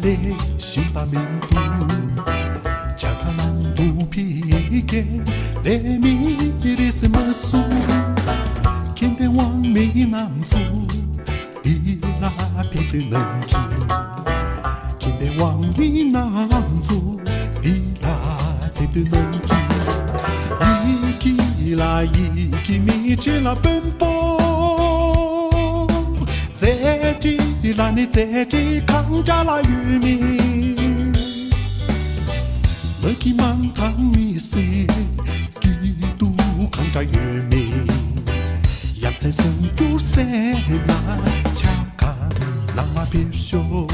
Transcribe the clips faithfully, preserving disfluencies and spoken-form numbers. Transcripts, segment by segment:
དེ་བཞིན་པ་མིན་འདུག་ཇ་ཁང་དུ་ཕི་ཀེ་ལེ་མི་རིས་མ་སུ། ཁྱིམ་པའི་དབང་མི་རྣམས་ཚོ་འདི་ལ་ཕེབས་དུས་ནམ་གྱི། ཁྱིམ་པའི་དབང་མི་རྣམས་ཚོ་འདི་ལ་ཕེབས་དུས་ནམ་གྱི། ཡི་གེ་ལ་ཡི་གེ་མི་ཆེ་ལ་དཔོན་པོ། རྩེ་གྲས་ལ་ནི་རྩེ་གྲས་གང་འདྲ་ལ་ཡོད་མེད། མ་གི་མང་ཐང་མི་སེ་སྐྱིད་སྡུག་གང་འདྲ་ཡོད་མེད། ཡ་མཚན་སེམས་སྐྱུར་སེ་ན་ཆ་ག་ནང་མ་ཕེབས་ཤོག་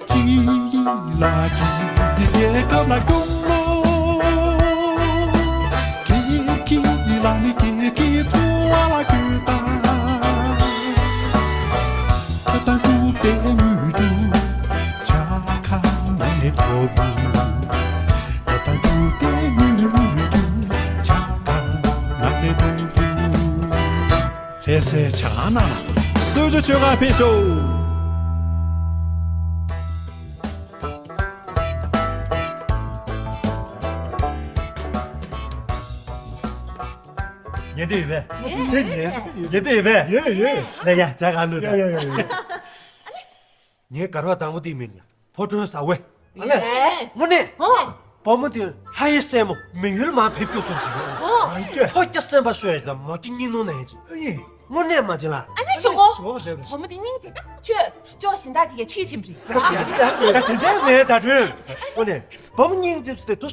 ཅི་ཡི་ལ་ཅི་ཡི་རྒྱལ་ཁབ་ལ་སྐྱོང་ལོ། ཀི་ཀི་ལ་ནི་ཀི་ཀི་ཚོ་བ་ལ་ཀུ་ཏ། ཁ་ཏང་ཀུ་ཏེ་ངུ་ཏུ་ཆ་ཁ་ན་ནེ་ཐོ་བུ། ཁ་ཏང་ཀུ་ཏེ་ངུ་ཏུ་ཆ་ཁ་ན་ནེ་ཐོ་བུ། ལྷ་སའི་བྱ་ཁང་ནང་ལ་གསོལ་ཇ་མཆོད་ཁང་ཕེབས་ཤོག་ཉན་དེ་ཡོད་པས། ཉན་དེ་ཡོད་པས། ཡོད་ཡོད། ལ་ཡ་ཇ་ག་ལུད་ཡ་ཡ་ཡ་ཡ། ངའི་གར་བ་དང་པོ་དེ་མིན་ཡ། ཕོ་བྲང་ས་ཝེ། ཨ་ལས། དངོས་གནས། ཨོ། བུ་མོ་དེ་ལྷ་ཡི་སྲས་མོ་མི་ཡུལ་མ་ཕེབས་སྐྱོ་སོར་གྱི་ཡོད། ཨོ། ཕོ་སྐྱ་སེམས་པ་ཤོད་ཡ་ཅིག་དང་མོ་སྐྱ་སྙིང་ནོར་ན་ཡ་ཅིག་དངོས་གནས་མ་བྱེད་ལ། ཨ་ནི་ཞོག་གོ། ཞོག་གོ་བྱས་པས། བུ་མོ་དེ་སྙིང་རྗེ་ད་ཁྱོད་ཅོག་ཞིན་ད་ཅིག་གི་ཁྲིད་ཕྱིན་པ་རེད། ད་དེ་འདྲ་མེད་ད་དྲོན། དངོས་གནས་བུ་མོ་སྙིང་རྗེ་ཟེར་ཏེ་དུ་ད་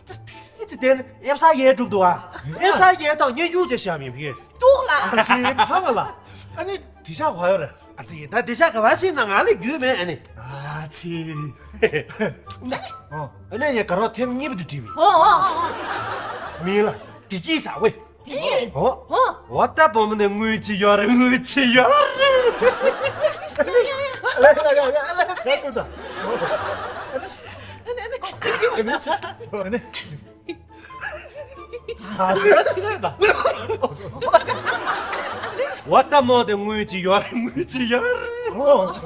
ད་དེ་ཅི་དེ་ནི་ཨེབ་ས་ཡེ་དྲུག་འདུག་ཨ། ཨེབ་ས་ཡེ་དང་ཉེ་ཡུ་ཅེ་ཤ་མིན་ཕི། དུག་ལ། ཨ་ཙི་ཕ་མ་ལ། ཨ་ནི་དེ་ཤ་ག་ཡོད་རེད། ཨ་ཙི་ད་དེ་ཤ་ག་བ་ཤིན་ན་ང་ལ་རྒྱུས་མེད་ཨ་ནི། ཨ་ཙི། ཨོ། ཨ་ནི་ཡ་ག་རོ་ཐེམ་གཉིས་པ་དེ་བྲིས་བི། ཨོ་ཨོ་ཨོ། མིན་ལ་དེ་ཅི་ས་ཝེ། དེ། ཨོ། ཨོ། འོ་ད་བུ་མོ་ནི་དངུལ་ཅི་ཡོད་རེད་དངུལ་ཅི་ཡོད་རེད། ཨ་ལ་ཡ་ཡ་ཡ་ཨ་ལ་ཡ་ཆག་ཏུ་ད། ཨ་ནི་ཨ་ནི་ཨ་ནི་ཆག་ཨ་ནི། ཨ་ཤི་རེད་ད། འོ་ད་མོ་དེ་དངུལ་ཅི་ཡོད་རེད་དངུལ་ཅི་ཡོད་རེད། ཨོ། ཨོ། ད་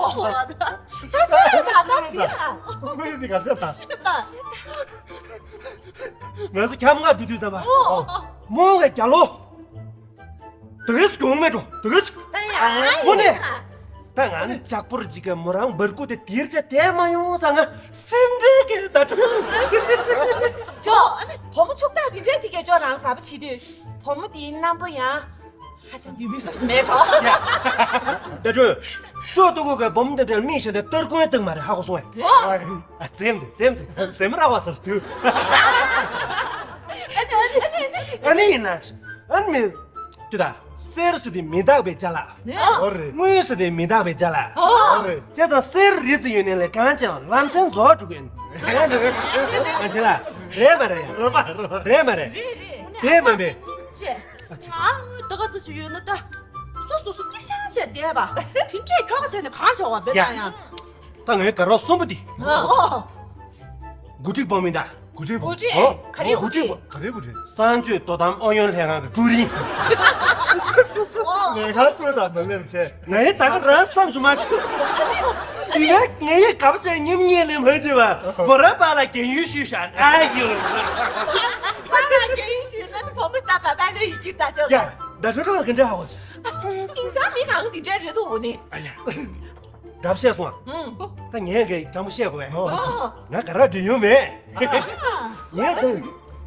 ཤི་རེད་ད་ད་ཤི་རེད། དངུལ་དེ་ག་ཚད་ད། ཤི་རེད་ད། ང་ཚོ་ཁྱམས་ང་འགྲོ་དུས་ཙམ་པ། ཨོ། མོ་གི་རྒྱ་ལོ། དེ་གས་གྱོང་མེད་འགྲོ་དེ་གས། ཨ་ཡ། དངོས་གནས། ད་ང་ནི་ལྕགས་པོར་ཅིག་གི་མོ་རང་འབར་ཁུ་དེ་དེར་ཆ་དེ་མ་ཡོང་ས་ང་སེམས་ཁྲལ་གི་ད་དྲོ། ཅོ། བུ་མོ་ཕྱུག་སྟག་དེ་འདྲས་ཅིག་གི་ཅོ་རང་དགའ་པོ་བྱེད་དུས་བུ་མོ་དེའི་རྣམ་པ་ཡང་ཧ་ཅང་འདུས་མི་སོགས་མེད་འགྲོ། ད་དྲོ། ཅོ་ཏུ་ཀུ་གི་བུ་མོ་དེ་འདྲ་མི་གཞན་དེ་སྟར་ཀུན་བཏང་མ་རེད་ཧ་གོ་སོང་ཨེ། ཨ་ཙེམ་ཙེམ་ཙེམ་ཙེམ་ར་བ་སར་དུ། ཨ་ནི་ཡིན་ན་ཨ་ནི་མི། དུ་ད། གསེར་ཟེར་དེ་མི་རྟག་པའི་ཅ་ལག་ཨོ་རེད། དངུལ་ཟེར་དེ་མི་རྟག་པའི་ཅ་ལག་ཨོ་རེད། ཅེས་དང་གསེར་རི་རྩི་ཡོད་ནས་ལས་གང་ཅེའང་ལམ་སེང་རྫོགས་འགྲོ་གི་ཡིན། གང་ཅེ་ལ། རེད་མ་རེད་ཡ། རེད་མ་རེད། རེད་མ་རེད། རེད་རེད། དེ་མ་མེད། ཅེ། ང་དངུལ་ད་ག་ཚོད་ཅིག་ཡོད་ན་ད། སོ་སོ་སོ་སྐྱིབ་ཤང་བྱས་བསྡད་པ། དེ་འདྲས་ཁྱོ་ག་བྱས་ནས་གང་བྱ་བ་བེད་ཡ། ད་ཡང་། ད་ངའི་དགའ་རོགས་གསུམ་པོ་འདི། ཨོ། འགོ་ཁྲིད་པོ་མིན་ད། འགོ་ཁྲིད་པོ། འགོ་ཁྲིད། ཨོ། ག་རེ་འགོ་ཁྲིད་པོ། ག་རེ་འགོ་ཁྲིད། གསང་སྤྱོད་དོ་དམ་ཨུ་ཡོན་ལྷན་ཁང་གི་ཀྲུའུ་རིན། ལས་ཁང་ཚོས་དང་མ་ལེབ་བྱས། ངའི་ད་ག་རང་བསམ་བྱུང་མ་བྱུང་། དེ་ནས་ངའི་གབ་ཆེ་མཉམ་ཉལ་ལས་མ་བྱེད་པ་མོ་ར་པ་ལ་རྒན་ཡོལ་ཞུས་ཤག་ཨ་ཡོ། པ་ལ་རྒན་ཡོལ་ཞུས་ན་ནི་བུ་མོ་ལྟ་བ་པ་ལ་ཡི་གེ་ལྟ་ཆོག་ཡ། ད་ཁྲོ་ཁྲོ་ལ་ག་འདྲ་ཧ་གོ། ཨ་སོང་དེང་སང་མི་གང་འདི་འདྲ་རེད་འདུག་འོ་ནི། ཨ་ཡ། འདྲ་བཤད་སོང་ཨ། ད་ངས་གི་དྲང་པོ་བཤད་དགོས་པས། ང་ག་ར་འདྲི་ཡོང་མེད། ངས་ད་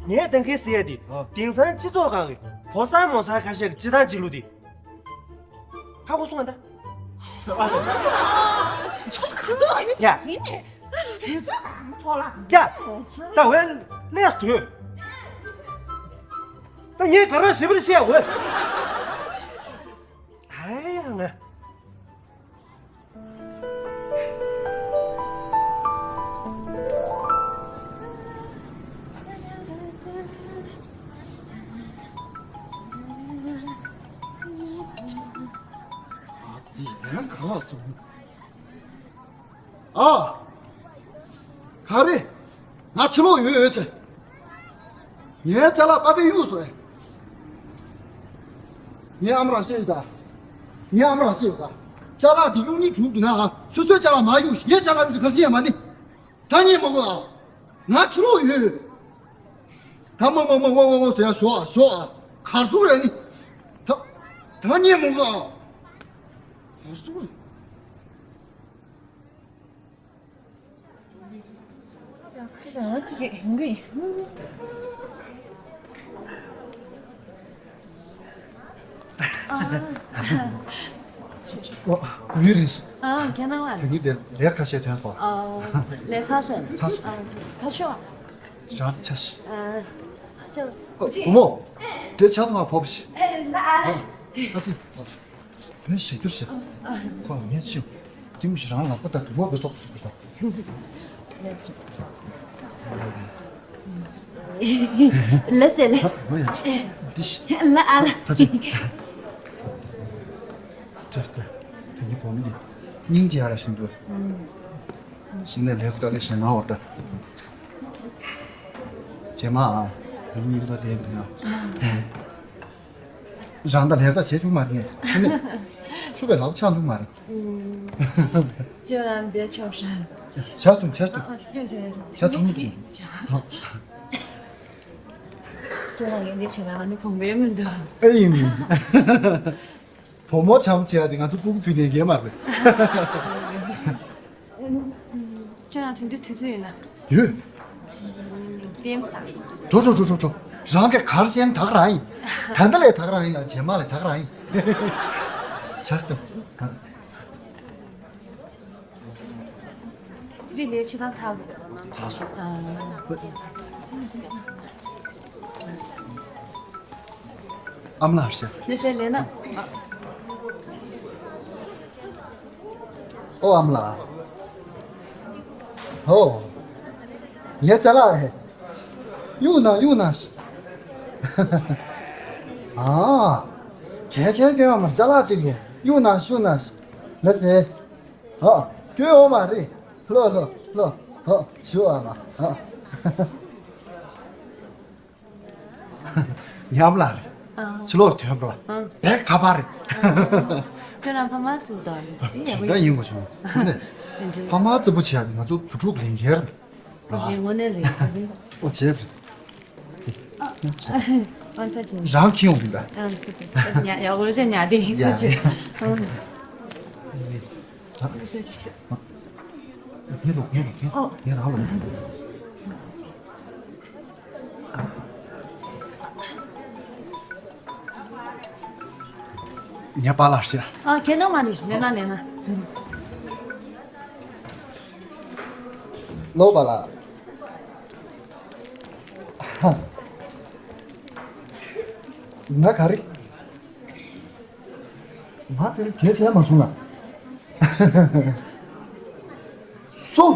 ངས་ད་གིན་ཟེར་ཡ་དེ་དེང་སང་སྤྱི་ཚོགས་སྒང་གི་ཕོ་གསར་མོ་གསར་ཁ་ཤས་ཀྱི་སྤྱི་བཏང་སྤྱི་ལུགས་དེ་ཧ་གོ་སོང་ཨ་ད། ཡ། ཡ། ད་ཝེ་ལེས་དུས། ད་ངས་ག་ར་ཞིབ་པར་བཤད་འོས། ཨ་ཡ་ང་། ཨ་ཙི་དེ་ག་ལ་སོང་། ཨ། ག་རེ། ང་ཕྱི་ལོགས་ཡོད་ཡོད་ཚེ། ངའི་ཅ་ལག་པ་ཕས་གཡུགས་སོང་ཨེ། ངའི་ཨ་མ་རང་ཤི་ཡོད་ད། ངའི་ཨ་མ་རང་ཤི་ཡོད་ད། ཅ་ལག་དེ་གཡུག་ཉེས་བྱུང་འདུག་ན་ཨ། སོ་སོའི་ཅ་ལག་མ་གཡུག་ངའི་ཅ་ལག་གཡུག་ཟེར་ག་རེ་བྱེད་ཡ་མ་ནི། ད་ཉན་མ་དགོས་ཨ། ང་ཕྱི་ལོགས་ཡོད། ད་མ་མ་མ་མ་མ་མ་ཟེར་ཡ་ཞོག་ཨ་ཞོག་ཨ། གར་སོང་རེད་ནི། ད་ད་ཉན་མ་དགོས་ཨ། གར་སོང་རེད། ཨོ། གུས་རེད་སོ། ཨ། ཁྱེད་རང་ལ། དེ་གཉིས་དེ་ལས་ཁ་ཤས་ཐོན་སོང་། ཨ། ལས་ཁ་ཤས། ཚ་སོ། ཨ། ཁ་ཤོ། རང་ཆ་ཤི། ཨ། ཅོ། ཨོ། བུ་མོ། དེ་ཆ་ཐོང་བ་ཕོབ་ཤི། ཨ། ཨ་ཙི། བོད་ཞིག་ཏུ་ཞིག་ཁོ་ངས་ཆེ། ཏིམ་ཞིག་རང་ལག་པ་དང་དུ་བ་བོད་ཐོག་སུ་གུར་དང་། ལ་སེ་ལེ། ང་ཡང་ཆེ། འདི་ཞིག་ལ་ཨ་ལ། ད་ཅི། ད་ད་ད་ཉི་བོ་མི་འདི་སྙིང་རྗེ་ཡ་ར་བཞིན་དུ། ཞིང་ནས་ལེགས་དཀའ་ལས་བཞིན་ན་འོ་ད། རྗེས་མ་ཨ། ཡང་སྙིང་དོ་དེ་མི་ན། རང་ད་ལས་ཀ་བྱེད་བཅུག་མ་རེད། ཚུ་ནས་ཚུ་བའི་ལག་ཆགས་བཅུག་མ་རེད། ཁྱོད་རང་འདིར་ཆོག་ཤག་ཆགས་སོང་ཆགས་སོང་། ཆ་ཚང་མ་འདུག་ཁྱོད་རང་ཡོང་གི་བྱེད་ང་ནི་གོང་པའི་མི་འདུག་ཨེ་ཡིན་མིན། བུ་མོ་བྱམས་བྱེད་ཡ་དེ་ང་ཚོ་སྤུ་གུ་ཕུད་ནས་རྒན་མ་རེད། ཁྱོད་རང་དེང་དུས་དུས་ཚོད་ཡོད་ན། ཡོད། ལྟད་མོ་ལྟ། འགྲོ་འགྲོ་འགྲོ་འགྲོ་འགྲོ། རང་གི་གར་ཤན་ད་ག་རང་ཡིན། ད་ལྟ་ལས་ད་ག་རང་ཡིན་ལ་རྗེས་མ་ལས་ད་ག་རང་ཡིན། བྱས་ཏེ། རི་ལས་ཆེ་ཐང་ཐག་ཚ་སོ། ཨ་མ་ལགས་ཤག་ནི་སེ་ལེ་ན། ཨོ་ཨ་མ་ལགས། ཨོ། ངའི་ཅ་ལག་ཧེ། གཡུག་ན་གཡུག་ན་ཤི། ཨ། ཁྱེད་ཁྱེད་ཁྱེད་ཨ་མ་ཅ་ལག་ཅིག་ཡོད། གཡུག་ན་གཡུག་ན་ཤི། ལ་སེ། ཨ། ཁྱོད་ཨོ་མ་རེད། ལོ་ལོ་ལོ། ཨོ། ཞུ་ཨ་མ། ཨ། ཉམས་ལ་རེད། ཨ། ཕྱི་ལོགས་ཐོན་པ། ཨ། བེག་ཁ་པར་རེད། ཨ། ཁྱོད་རང་ཕ་མ་སུ་དང་། དེ་འདྲ་ཡིན་དགོས་བྱུང་། ཕ་མ་རྩིས་པོ་བྱེད་ཡ་ང་ཚོ་བུ་ཕྲུག་ལེན་མཁན་རེད། རེད་དངོས་གནས་རེད། ཨོ་བྱས་རེད། ཨ་ཁ་ཅིག་རང་ཁྱེར་ཡོང་གི་འདུག་ཨ་ཁ་ཅིག་ཉ་ཡ་འོ་ཅེ་ཉ་དེ་ཡ་ཁ་ཅིག་ཨ། ངས་ལོག་ངས་ལོག་ངས་ངས་རང་ལོག་ངས་པཱ་ལགས་ཤག་ཨ་ཁྱེད་ནང་མ་ནི་མེད་ན་མེད་ན། ལོ་པཱ་ལགས། ང་ག་རེ། ང་དེར་གལ་ཆེ་མ་སོང་ལ། སུ།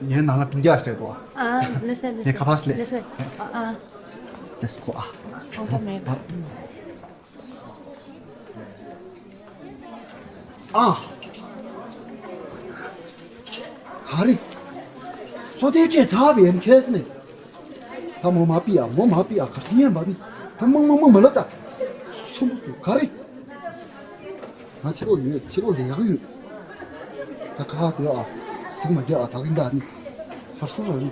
ངའི་ནང་ལ་སྤུན་ཀྱག་ཞིག་རེད་དོ། ཨ་ལེ་སེ་ལེ་ངའི་ཁ་པར་སླེབས། ལེ་སེ། ཨ་ཨ། ལེ་སེ་ཁོ་ཨ། ཨོ་ད་མེད། ཨ། ཨ། ག་རེ། སོ་ཐའི་སྤྲད་ཚར་བའི་ཁེས་ནས། ད་མོ་མ་པི་ཡ་མོ་མ་པི་ཡ་ག་ཐི་ཡན་མ་པི། ད་མང་མང་མང་མ་ལ་ད། སོ་མོ་སོ་ག་རེ། ང་ཕྱི་ལོགས་ཡོད་ཕྱི་ལོགས་ལས་ཡག་ཡོད། ད་ཁ་ཁ་དེ་ཨ། སིག་མ་རྒྱ་ཨ་ད་གིན་ད་ནི། ཧར་སོ་ར་ནི།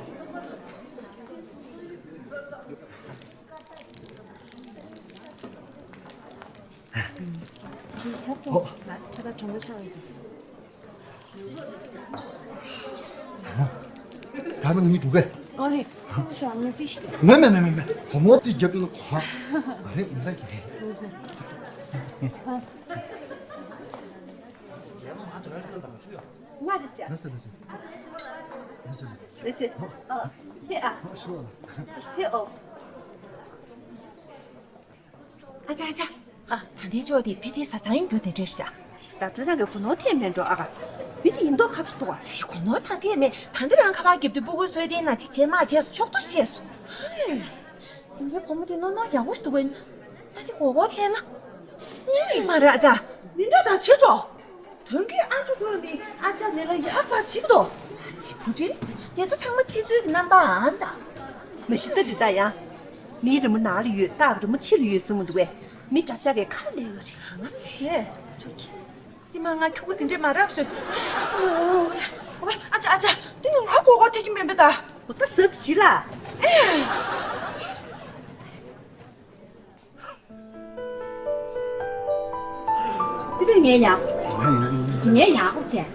འདི་ཆབ་ཏོ་ལ་ཆ་ད་གྲོང་པ་ཆགས་ཡོད། ད་ནང་མི་འགྲོ་གས། ཨོ་རེད། ཁོང་ཤོག་ངས་ཅི་ཞིག་མེ་མེ་མེ་མེ་མེ་བུ་མོ་ཅིག་རྒྱབ་ཏུ་ལ་གོ་ཧ། ཨ་རེད་མི་འདྲ་གི་རེད། ང་རེད་ཤག་ལ་སེ་ལ་སེ། ལ་སེ་ལ་སེ། ལ་སེ། ཨ། ཧེ་ཨ། ཧ་ཤོ་ལ། ཧེ་ཨོ། ཨ་ཅག་ཨ་ཅག་ཨ། ད་ལྟའི་ཅོག་དེ་ཕལ་ཆེར་བཟའ་ཚང་ཡིན་རྒྱུ་དེ་འདྲ་རེད་ཤག་ད་སྤྲོ་ནག་གི་གོ་ནོར་ཐེབས་མེད་འགྲོ་ཨ་ག་མི་དེ་ཡིན་མདོག་ཁ་པོ་ཞིག་འདུག་ཨ། ཚེ་གོ་ནོར་ཐག་ཐེབས་མེད། ད་འདི་རང་ཁ་པར་རྒྱབ་དུས་སྤུ་གུ་གསོལ་དེ་ན་ཅིག་བྱེད་མ་བྱས་སོ་ཆོག་ཏུ་བཤད་སོ། ཧེ། དེ་འདྲའི་བུ་མོ་དེ་རྣོ་རྣོ་ཡག་པོ་ཞིག་འདུག་ག་ད་དེ་མགོ་སྐོར་ཐེབས་ན། ཉིན་གཅིག་མ་རེད་ཨ་ཅག་འདི་འདྲ་ད་བྱེད་འགྲོ། དོན་གྱི་ཨ་ཅོ་ཁོ་འདི་ཨ་ཅག་ནས་ལ་ཡག་པ་ཞིག་འདུག་ཚེ་བུ་ཁྲིད། དེ་ཚོ་ཚང་མ་ཕྱི་ཚུལ་གྱི་རྣམ་པ་ཨང་ས། མ་གཞི་ད་རི་ད་ཡ། མིའི་རི་མོ་ནང་ལ་ཡོད། སྟག་རི་མོ་ཕྱི་ལ་ཡོད་ཟེར་མི་འདུག་པས། མི་གྲྭ་ཤག་གིས་ཁ་ལས་ཡོད་རེད། ང་ཚེ། ཅི་མ་ང་ཁྱོ་ག་དེ་འདྲས་མ་རབས་ཤོག་ཤིག་ཨོ། ཨ་ཅག་ཨ་ཅག་དེ་ནི་ང་གོ་ག་ཐེ་གི་མེད་པས་ད། འོ་ད་ཟབ་ཞི་ལ། ཨེ། དེ་དུས་ངས་ཡག་ངས་ཡག་པོ་བྱས།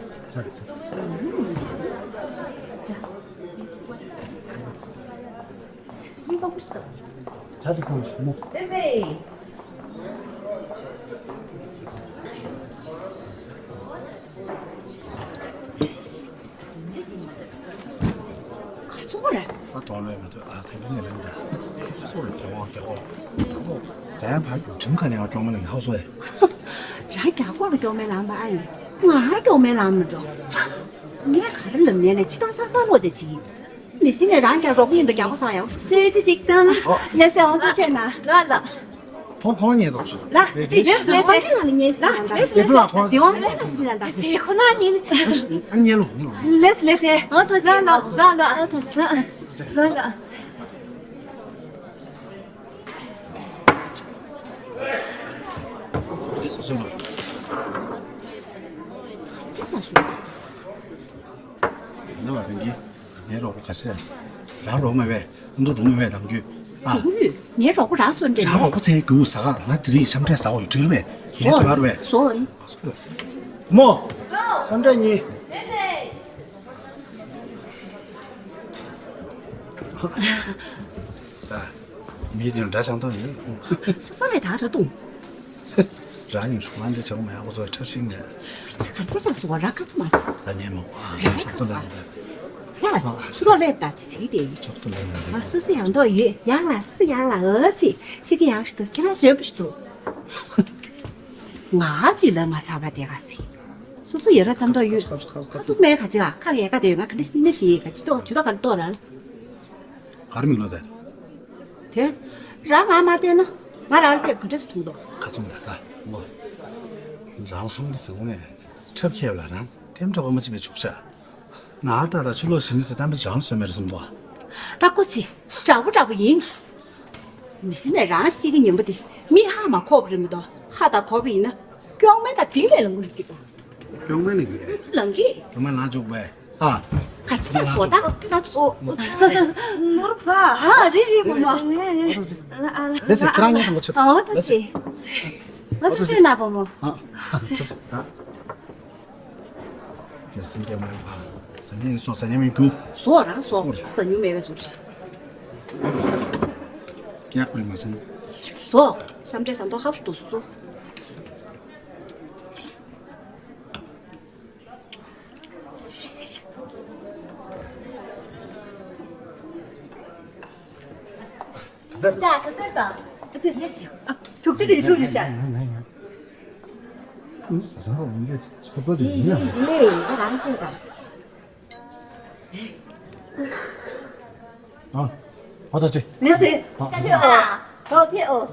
ཡིན་པ་ཁུ་སི་ཏོ། ལེ་སི། ག་ཚོད་རེད། ཨ་དོང་ལོས་མ་ཐོས་ཨ་ཐེ་གི་ནས་ལེན་ད། སོ་རེ་རྒྱལ་བོ་རྒྱལ་བོ། ཟན་ཕ་རྒྱུ་ཁྲིམས་ཁ་ནས་ང་སྐྱོང་མ་ལེན་ཧའོ་སོ་ཡ། རང་རྒྱལ་པོ་ལ་སྐྱོང་མེད་ལམ་པ་ཨ་ཡིན། ང་སྐྱོང་མེད་ལམ་མི་འགྲོ། ངས་ག་རེ་ལབ་ནས་ལས་ཅི་ཏང་ས་ས་ལོ་ཅེ་ཅི་ཡིན། མི་ཤི་ནས་རང་རྒྱལ་རོགས་ཡིན་དུ་རྒྱལ་པོ་ས་ཡ་སོ་ཅི་ཅིག་ཏང་ལ། ལེ་སི་ཨོང་ཐུ་ཆེ་ན། ལ་ལ། ཕོ་ཁོང་ཉེ་ཐོག་ཞུ། ལ། ལེ་སི་ལེ་སི་ལེ་སི་ལེ་སི་ལེ་སི་ལེ་སི་ཁོ་ན་ཉིན། ཨ་ཉེ་ལོ་ཉེ་ལོ། ལེ་སི་ལེ་སི། ཨ་ཐོ་ཆེ། ལ་ལ་ལ་ལ། ཨ་ཐོ་ཆེ། ལ་ལ། ཅི་ས་སུ། ནོ་རང་གི་ངའི་རོགས་པ་ག་ཚད་ཡ། རང་རོགས་མ་བས། ཨ་མདོ་འགྲོ་མི་བས་ནམ་རྒྱུན། ཨ། འགྲོ་གི་ཡོད། ངའི་རོགས་པ་རང་སོན་འདྲེ་རང་མེད། རོགས་པ་ཚེ་རྒྱུ་ཟ་ག་ང་དེ་རིང་ཤམ་འདྲེ་ཟ་བ་ཡོད་དྲིལ་བས། ངའི་དེ་བར་བས། སོ། མོ། ཤམ་འདྲེ་གཉིས། ད། མི་དེ་འདྲ་ཤང་ཐོང་ཡིན། སོ་སོ་ལས་ད་ར་ཏུང་། རང་ཉིད་སུ་མ་འདི་ཆོག་མ་ཡག་པོ་བཟོ་འཁྲབ་ཤིང་ནས། གར་ཅི་ས་སུ་བ་ར་ཁ་ཚུ་མ། ད་ཉན་མོ། ཨ་ཆོག་ཏུ་ལ་འདི། ར་ཆུ་རོ་ལེབ་ད་ཅི་ཆི་དེ་ཡིན། ཆོག་ཏུ་ལ་འདི། ཨ་སོ་སོ་ཡང་དོ་ཡོད་ཡག་ལ་སི་ཡག་ལ་ཨ་ཙི་ཤི་གི་ཡག་ཤི་དུ་ཁྱེད་རང་བྱོན་པ་ཤི་དུ། ང་ཅི་ལ་མ་ཚར་བ་དེ་ག་སི། སོ་སོ་ཡོད་ར་ཙམ་དོ་ཡོད། ཁ་ཐུག་མེད་ག་ཅི་ག་ཁ་ཡས་ག་དེ་ཡོད་ང་ག་འདྲ་སི་ནི་སི་ག་ཅི་ཏོ་ཇུ་ཏོ་ག་ཏོ་ར། གར་མིག་ལོ་ད། དེ། རང་ང་མ་བལྟས་ན། ང་རང་ལ་ཐེབས་ག་འདྲས་སུ་མཐོང་དོ། ཁ་ཚུམ་ད་ད་ངོ་། རང་ལ་ཧམ་གི་ཟེར་ངོ་ནས། འཁྲབ་ཁྱེད་ལ་རང་དེམ་འདྲ་བ་མ་བྱེད་པའི་ཆུག་ཆ། ང་ལྟ་ད་ཆུ་ལོག་ཞིམ་ཟེར་གཏམ་པ་རང་སོན་མེར་སོམ་དོ། ད་ཀོ་སི། དྲག་པོ་དྲག་པོ་ཡིན། མི་ཤི་ནས་རང་ཤི་གི་ཉིན་པ་དེ་མི་ཧ་མ་ཁོག་པ་རེད་མི་དོ། ཧ་ད་ཁོག་པ་ཡིན་ན། སྐྱོང་མེད་ད་དིང་ལས་ལ་ངུ་ཡི་གི་དོ། སྐྱོང་མེད་ལ་གི། ལང་གི། སྐྱོང་མེད་ལང་བཅུག་པས། ཨ། གར་ས་སོ་ད་ད་ཚོ། ནོར་བ། ཧ་རི་རི་བུ་མོ། ལེ་སི་ཁྱེད་རང་ཉིད་དང་ཆོད། ཨོ་ད་ཚེ། ཨོ་ད་ཚེ་ན་བུ་མོ། ཨ། ཚེ་ཚེ། ཨ། དེ་སེམས་སྐྱེ་མ་ཡོང་ཨ། ཟ་ཉེ་སོ་ཟ་ཉེ་མི་རྒྱུ། སོ་རང་སོ། ཟ་ཉུ་མེད་པའི་སོ་རི། ཀྱག་པི་མ་སན། སོ། ཤམ་འདྲེ་ཟ་མདོ་ཧབ་ཏུ་སོ། ཛ་ག་ཚད་དང་། ག་ཚད་ལས་ཆེ། ཨ། ཐུགས་རྗེ་ཆེ་ཐུགས་རྗེ་ཆེ། ཨ། ཧོ་ད་ཅེ། ལེ་སི། ཨ། ད་ཕེ་ཨོ།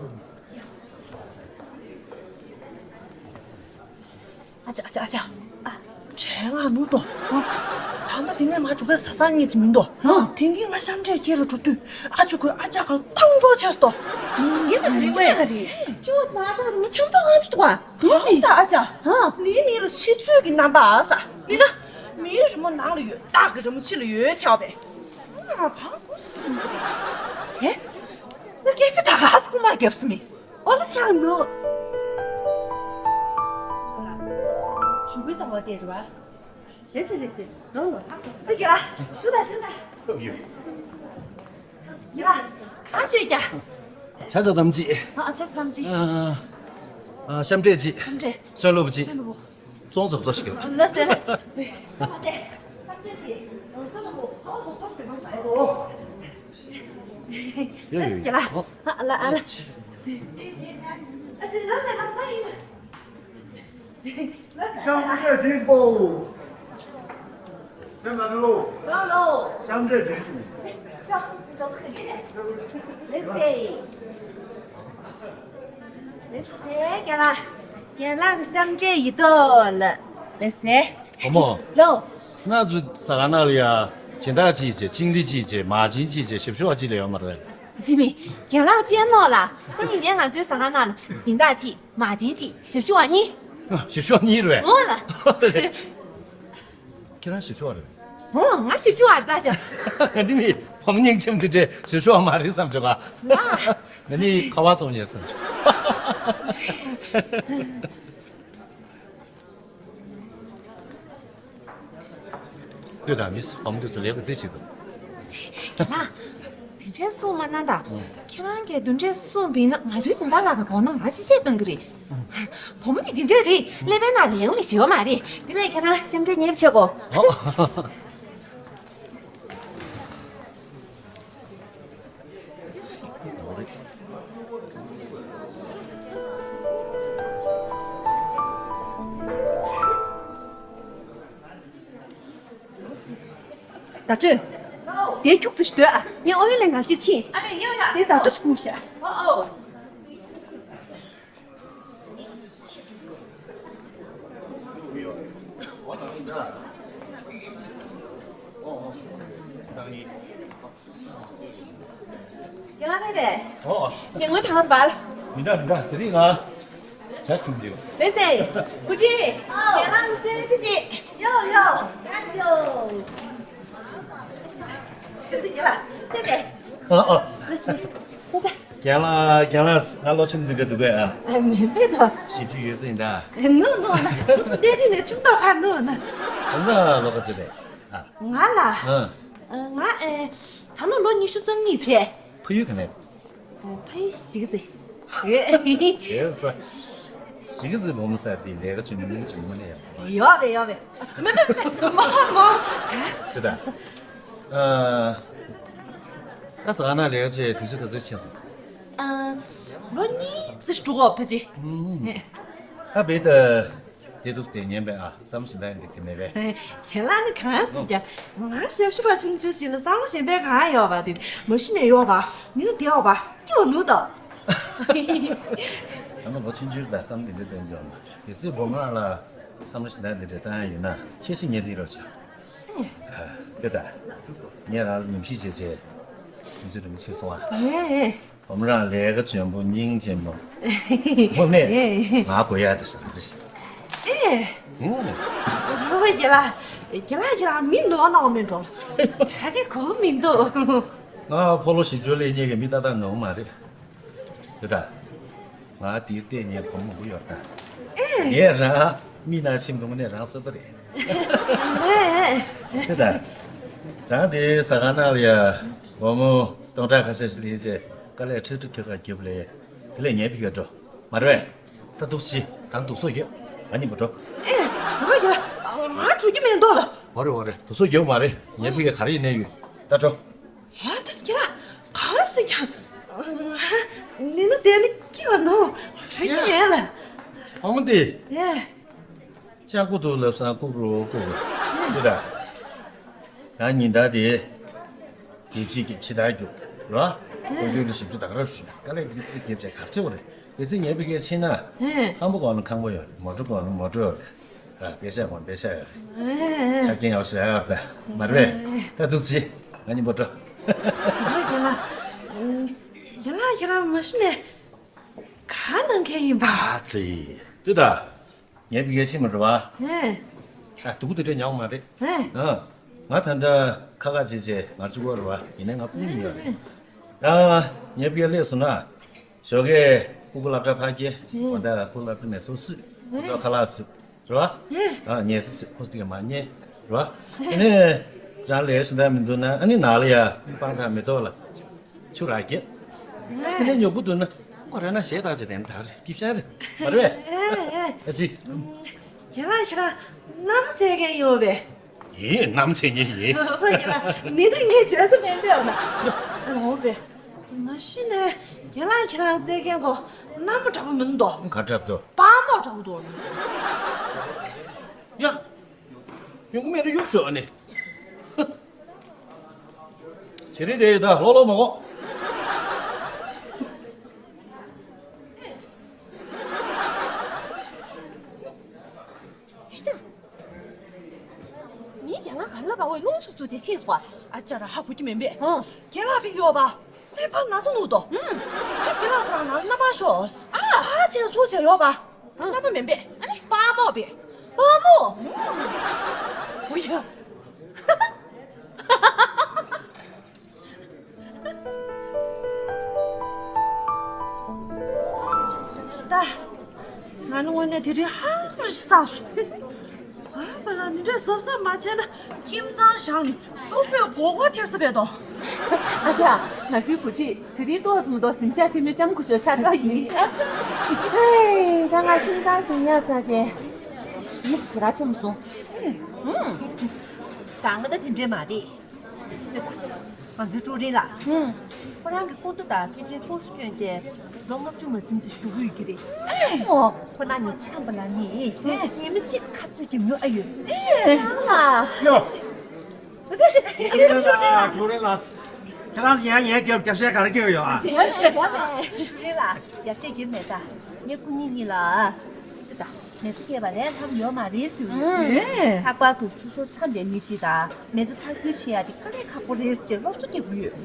ཨ་ཅག་ཨ་ཅག་ཨ་ཅག་ཨ། བྲེལ་ང་ནུ་ཏོ། ཨ། ད་ལྟ་དེ་ནས་མ་འགྲོ་ག་ཟ་ས་ངེས་ཅི་མིན་ཏོ། ཨ། དེང་གི་ང་ཤམ་འདྲེ་ཁྱེད་རུ་འགྲོ་དུས་ཨ་ཅུ་ཁོས་ཨ་ཅག་ག་ཐང་འགྲོ་ཆས་སོ། ངེས་མ་རེད་ངེས་མ་རེད། ཅུ་ང་ཚ་ག་མི་ཆམ་ཏོ་ང་ཅུ་ཏོ། དུ་མི་ས་ཨ་ཅག་ཨ། ནི་མི་ལ་ཕྱི་ཚུལ་གྱི་རྣམ་པ་ཨ་ས། ནི་ན། མིའི་རི་མོ་ནང་ལ་ཡོད་སྟག་གི་རི་མོ་ཕྱི་ལ་ཡོད་ཆགས་པས། ཨ་གང་གོ་སོང་། དེ། ན་སྐད་ཆ་ད་ག་ཧ་སུ་ཁུ་མ་རྒྱབ་སུ་མི། ཨོ་ལ་ཆགས་ནོ། ཞུ་གི་གཏོང་བ་དེ་རེད་བ། ལེ་སི་ལེ་སི་ལོ་ལོ། ཙི་གི་ལ་ཞུ་ད་ཞུ་ད། ཡི་ལ་ཨ་ཆོས་ཀྱ། ཆ་ཆ་དམ་ཅི། ཨ་ཆ་ཆ་དམ་ཅི། ཨ་ཤམ་འདྲེ་ཅི། ཤམ་འདྲེ། སོན་ལོབ་ཅི། སོན་ལོབ། ཙོང་ཙོ་ཙོ་ཞིག་ལ། ལ་སེ། ཡ་ཡ་ཡ། ཨ་ལ་ཨ་ལ། ཤམ་འདྲེ་དྲིས་པོ། སེམས་ལ་ལོ། ལོ་ལོ། ཤམ་འདྲེ་དྲིས་སོང་། ལེ་སེ། ལེ་སེ་རྒན་ལགས། རྒན་ལགས་ཀྱི་ཤམ་འདྲེ་ཡི་དོ་ལ། ལེ་སེ། བུ་མོ། ལོ། ང་ཚོ་ཟ་ཁང་ནང་ལ་ཡ། སྦྱིན་བདག་གཅིག་བྱས་ཆིང་རི་གཅིག་བྱས་མ་བྱིན་གཅིག་བྱས་ཞབས་ཞུ་བ་གཅིག་ལས་ཡོད་མ་རེད། ཟི་མི། རྒན་ལགས་ཅན་ནོ་ལ། ད་ཡིན་ནའི་ང་ཚོའི་ཟ་ཁང་ནང་ལ་སྦྱིན་བདག་གཅིག་མ་བྱན་གཅིག་ཞབས་ཞུ་བ་གཉིས། ཞབས་ཞུ་བ་གཉིས་རེད། འོ་ལ། ཁྱེད་རང་ཞབས་ཞུ་བ་རེད། འོ་ང་ཞབས་ཞུ་བ་རེད་ད་ཅག་ང་འདི་མི་བུ་མོ་སྙིང་རྗེ་འདི་འདྲའི་ཞབས་ཞུ་བ་མ་རེད་བསམ་བྱུང་ང་། ང་ནི་ཁ་བ་བཙོང་མཁན་བསམ་བྱུང་། ལྟོས་དང་མིས་བམ་དུ་ཚུར་ལེགས་པར་རྩིས་བྱེད་དོ། རྒན་ལགས། དེ་འདྲའི་གསུང་མ་གནང་དང་། ཁྱེད་རང་གིས་དེ་འདྲའི་གསུངས་པ་ཡིན་ན་ང་ཚོའི་སྦྱིན་བདག་ལགས་ཀྱི་མགོ་ནང་ང་ཤི་ཤེས་གཏོང་གི་རེད། བུ་མོ་དེ་དེ་འདྲ་རེད། ཀླད་པའི་ནང་ལས་ཀ་མི་ཤེས་པ་མ་རེད། དེ་ནས་ཁྱེད་རང་སེམས་ཁྲལ་ཉེས་པ་བྱེད་དགོས། ད་ཚོད། དེ་ཁྱུག་ཙམ་ཞིག་སྡོད་ཨ། ངས་ཨོ་ཡོན་ལས་འགན་ཅིག་ཕྱིན། ཨ་ལས་ཡོད་ཡ། དེ་ད་ཚོད་ཅིག་ཁུངས་བཤད། ཨོ་ཨོ། ཡང་མེད་པས། ཨོ། ངས་ངོ་ཐང་བལ། མི་འདྲ་མི་འདྲ་དེ་རིང་ང་ཇ་ཆུང་འདིའོ། བེ་སེ། ཀུ་ཅི། ཨོ། ཡང་ལ་སེ་ཅི་ཅི། ཡོ་ཡོ། ཡ་ཅོ། ཅི་ཅི་ཡ་ལ། ཅི་ཅི། ཨོ་ཨོ། ལེས་ལེས། སེ་ཅི། རྒན་ལགས། རྒན་ལགས། ང་ལོ་ཆུང་འདི་འདྲ་འདུག་གས་ཨ། ཨ་མེད་མེད་དོ། བཞི་བཅུ་ཡོད་ཚད་ཡིན་ད། ནུ་ནུ་ནུ་སུ་སྡེ་འདི་ནས་ཆུང་མདོག་ཁ་ནུ་ནུ། ཨ་ལ་ལོ་ག་ཚོད་རེད་ཨ། ང་ལ། ཨ། ང་ཨེ། ད་ལོ་ལོ་ཉི་ཤུ་རྩ་གཉིས་བྱས། ཕ་ཡུལ་ག་ནས། ཕ་ཡུལ་གཞིས་རྩེ། ཨེ། བྱས་ཙང་། གཞིས་རྩེ་བུ་མོ་ཟེར་དེ་ལས་ཀ་བྱེད་མི་ཉུང་ཅིག་མ་ནས་ཡོད། ཡོད་པས་ཡོད་པས། མ་མ་མ། ཅི་ད། ཨ། ད་ཟ་ཁང་ནང་ལས་ཀ་བྱས་དུས་ཚོད་ག་ཚོད་ཕྱིན་སོང་། ཨ། ལོ་གཉིས་ཙམ་འགྲོ་གི་ཕལ་ཆེར། ཨ་བེ་ད། དེ་འདུག་སྟེ་ཉན་པས་ཨ། བསམ་བློ་ཞིག་འདང་འདི་གི་མེད་པས། རྒན་ལགས་ནི་གང་ཟེར་ཀྱང་ང་ཞབས་ཞུ་བ་ཆུང་ཆུང་ཞིག་ལ་བསམ་བློ་གཞན་པའི་གང་ཡོད་པ་དེ་མ་གཞི་ནས་ཡོད་པ་མི་ནི་དེ་ཡོད་པ་སྐྱོ་ནུ་དོ། ད་ནི་ལོ་ཆུང་ཆུང་ལ་བསམ་འདི་འདྲ་བསྟན་འཇོག་མ་གལ་སྲིད་སྒོ་ང་ལ་བསམ་བློ་ཞིག་འདང་འདི་འདྲ་བཏང་ཡ་ཡོད་ན་ཆེ་ཞིག་ཉན་དེ་རོགས་བྱ། དེ་ད་ངས་རང་ལ་ཉམས་ཞིབ་བྱས་རྗེས་དུས་ཚོད་རིང་པོ་ཕྱིན་སོང་ཨ། བུ་མོ་རང་ལས་ཀ་འཇོན་པོ་སྙིང་རྗེ་མོ། དངོས་གནས་ང་དགོས་ཡ་དེ་རེད། ཨེ། ཨུ། ཨོ་རྒན་ལགས། རྒན་ལགས་ཁྱེད་རང་མི་ནོར་ནོར་མིན་འགྲོ། ད་གི་གོ་གི་མི་འདུག་ང་ཕོ་ལོ་བཞི་བཅུ་ལས་སྙེག་གི་མི་ཏག་ཏག་ནོར་མ་རེད། དེ་ད། ང་དེའི་ལྟས་ངན་བུ་མོ་མང་པོ་ཡོད་ད། ཨེ། ངས་རང་མི་ན་ཆེན་པོ་ནས་རང་གསོད་པ་རེད། ཨེ། དེ་ད། རང་དེའི་ཟ་ཁང་ནང་ལ་ཡ་སྒོར་མོ་སྟོང་ཕྲག་ཁ་ཤས་ཤིག་ལེན་རྗེས་དཀའ་ལས་ཁྲག་ཁྲིག་ཁྱོད་ཁ་རྒྱབ་ལས་དེ་ལས་ཉལ་ཕི་ག་འགྲོ་མ་རེད་པས། ད་འདུག་སེ་ད་འདུག་སེ་ཡོད། ང་གཉིས་པོ་འགྲོ། ཨེ། བུ་མོ་ཡ། ང་འགྲོ་རྒྱུ་མེད་འདུག་ལ། འོ་རེད་འོ་རེད། འདུག་སེ་ཡོད་མ་རེད། ཉལ་ཕི་ག་ག་རེ་ཡིན་ནའི་ཡོད། ད་འགྲོ། ཨ་ད་ཁྱེད་ལ་གང་ཟེར་ཀྱང་། ནི་ནི་དེ་ནི་སྐྱིད་པ་འདུག་རེད་ཀྱི་མེད་ལ། ཨ་མོ་དེ། ཨེ། ལྕགས་སྒོ་དུ་ལབ་སང་ལྐུག་རུ་ལྐུག་རུ། ཨེ། ཀྱི་ད། ཡང་ཉིན་ལྟར་དེ། དེ་ཕྱི་རྒྱབ་ཕྱི་ལྟར་རྒྱུག་ར། ཨེ། དཀོན་མཆོག་ལ་ཞབས་ཕྱི་དག་རབ་ཞུ་དཀའ་ལས་འདི་ཚིག་རྒྱབ་བྱས་གར་ཆེ་བ་རེད། དེ་ཚེ་ཉལ་ཕི་གའི་ཕྱིན་ན། ཨེ། ཁང་པ་གོང་ན་ཁང་པ་ཡོད་རེད། མོ་ཊ་གོང་ན་མོ་ཊ་ཡོད་རེད། ཨ། པེ་ཤ་གོང་པེ་ཤ་ཡོད་རེད། ཨེ། ཆ་རྐྱེན་ཡག་ཤོས་ཡོད་རེད། མ་རེད་པས། ད་འདུག་སེ་ང་གཉིས་པོ་འགྲོ། ཨ་རྒན་ལགས། རྒན་ལགས་ཁྱེད་རང་མ་གཞི་ནས་གང་གནང་མཁན་ཡིན་པ། ཨ་ཙི། ལྟོས་ད། ངའི་ཕི་གའི་ཕྱིན་མ་འགྲོ་བ། ཨེ། ཨ། སྡུག་དེ་འདྲ་མྱོང་མ་རེད། ཨེ། ཨ། ང་ད་ལྟ་ཁ་ཁ་བྱེད་བྱེད་ང་གཅིག་པོ་རེད་བ། ཡིན་ནའི་ང་སྐུ་ཉིད་ཡོད་རེད། ཡང་ངའི་ཕི་ག་སླེབས་སོང་ན། ཞོགས་ཀས་སྤུ་གུ་སློབ་གྲྭ་ཕར་སྐྱེལ། ཨེ། དགོང་དག་སྤུ་གུ་སློབ་གྲྭ་ནས་ཚུར་བསུ། ཁོ་ཚོ་ཁ་ལག་བཟོ། རེད་བ། ཨེ། ཨ། ཉལ་ས་བཟོ། ཁོ་ཚོ་གིས་མར་ཉལ། རེད་བ། ཨེ། དེ་ནས་རང་ལས་ཞེ་དྲག་མི་འདུག་ན་ཨ་ནི་ནང་ལ་ཡ་སྤང་ཐང་མེ་ཏོག་ལ་ཆུ་རགས་བརྒྱབ། ཨེ། དེ་ནས་ཉོབ་པོ་འདུག་ན་ཁོ་རང་ན་གཞས་བཏང་བྱས་དེ་ནས་ད་རེ་སྐྱིད་ཤང་རེད་མ་རེད་པས། ཨེ་ཨེ། ཨ་ཙི། རྒན་ལགས་ཁྱེད་རང་མནའ་མ་བཙལ་མཁན་ཡོད་པས། ཡིན། མནའ་མ་བཙལ་མཁན་ཡིན། ཨོ་རྒན་ལགས་ནི་ད་ངས་བྱས་ས་མེད་པས། འོ་ན་ཨ་འོ་པས། མ་གཞི་ནས་རྒན་ལགས་ཁྱེད་རང་བཙལ་མཁན་གོ་མནའ་མ་འདྲ་པོ་མིན་འདུག་ག་འདྲ་པོ་འདུག་དཔའ་མོ་འདྲ་པོ་འདུག་ཡ། ཡོང་གི་མེད་ན་གཡུག་ཤོག་ཨ་ནི། བྱེད་རིན་དེ་ཡོད་ད་ལོག་ལོག་མ་གོ། དེ་ལྟ། ངའི་རྒན་ལགས་ག་ལ་བ་འོས་རླུང་འཚུབ་འཚུབ་བྱས་ཕྱིན་སོང་ཨ། ཨ་ཅག་ར་ཧ་གོ་གི་མེད་པས། ཨང་། རྒན་ལགས་ཕེབས་ཡོད་པ། ཕེ་ཕ་ན་སོ་ནུ་དོ། ཨེ་ཁྱེད་རང་ཁོ་རང་ན་ན་པ་ཤོ། ཨ་ཕ་ཆེ་ཚོ་ཆེ་ཡོ་པ། ན་པ་མེན་པེ། ཨ་ནི་པ་མོ་པེ། པ་མོ། འོ་ཡ། ད། ང་ནི་དངོས་གནས་དེ་རིང་ཧང་རི་ཤི་ས་སོ། ཨ་པ་ལ་ནི་འདྲ་བཟོ་བཟོ་མ་བྱས་ན་ཁྱིམ་ཚང་བཞག་ནས་སོ་སོའི་མགོ་སྐོར་ཐེབས་ས་བས་དོ། ཨ་ཅག་ང་ཚོའི་བུ་ཁྲིད་དེ་རིང་ཏོག་ཙམ་ཏོག་ཟིང་ཆ་ཆེན་མོའི་ལྕམ་སྐུ་ཞབས་ཆགས་འགྲོ་ཡིན། ཨ་ཅག་ཧེ་ད་ང་ཁྱིམ་ཚང་ཟིང་ཡག་ས་དེ་ཡིད་ཞེ་དྲག་ཆེན་པོ་སོང་། གང་ག་ད་དེ་འདྲས་མ་རེད། ང་ཚོའི་ཀྲུའུ་རིན་ལགས། ཧུམ། ཁོ་རང་གི་སྐུ་ཚེ་དང་སྐྱེ་ཆེན་ཚོགས་སུ་བསྐྱོན་རྗེས་ལོ་ལྔ་བཅུ་མ་ཟིན་ཙམ་ཞིག་འགྲོ་གི་ཡོད་ཀྱི་རེད། ཨོ། ཁོ་རང་ནི་འཆི་ཁམས་པ་ལ་ནི་ཉི་མ་གཅིག་ཁ་རྩོད་ཀྱི་མྱོང་ཨ་ཡོད། ཨེ། ཡོ། ཀྲུའུ་རིན་ལགས། ཀྲུའུ་རིན་ལགས། ཁྱེད་རང་ཡང་ངའི་རྒྱབ་རྒྱབ་བཤད་ག་རེ་སྐྱེ་ཡོད་ཨ། ཀྲུའུ་རིན་ལགས་རྒྱབ་བཤད་རྒྱབ་མེད་ད། ངའི་སྐུ་ཉིད་གཉིས་ལ། ད། མི་ཚེ་སྐྱེལ་བ་ལས་ལྷག་ཡོད་མ་རེད་ཟེར་བ་རེད། ལྷག་པར་དུ་ཚུར་ཚོར་མཚམས་ལས་མི་གཅིག་དང་མི་ཚེ་མཐའ་འཁྱོལ་བྱེད་ཡ་དེ་དཀའ་ལས་ཁག་པོ་རེད་ཅེས་སློབ་གསོ་སྐྱེ་དགོས་ཡོད།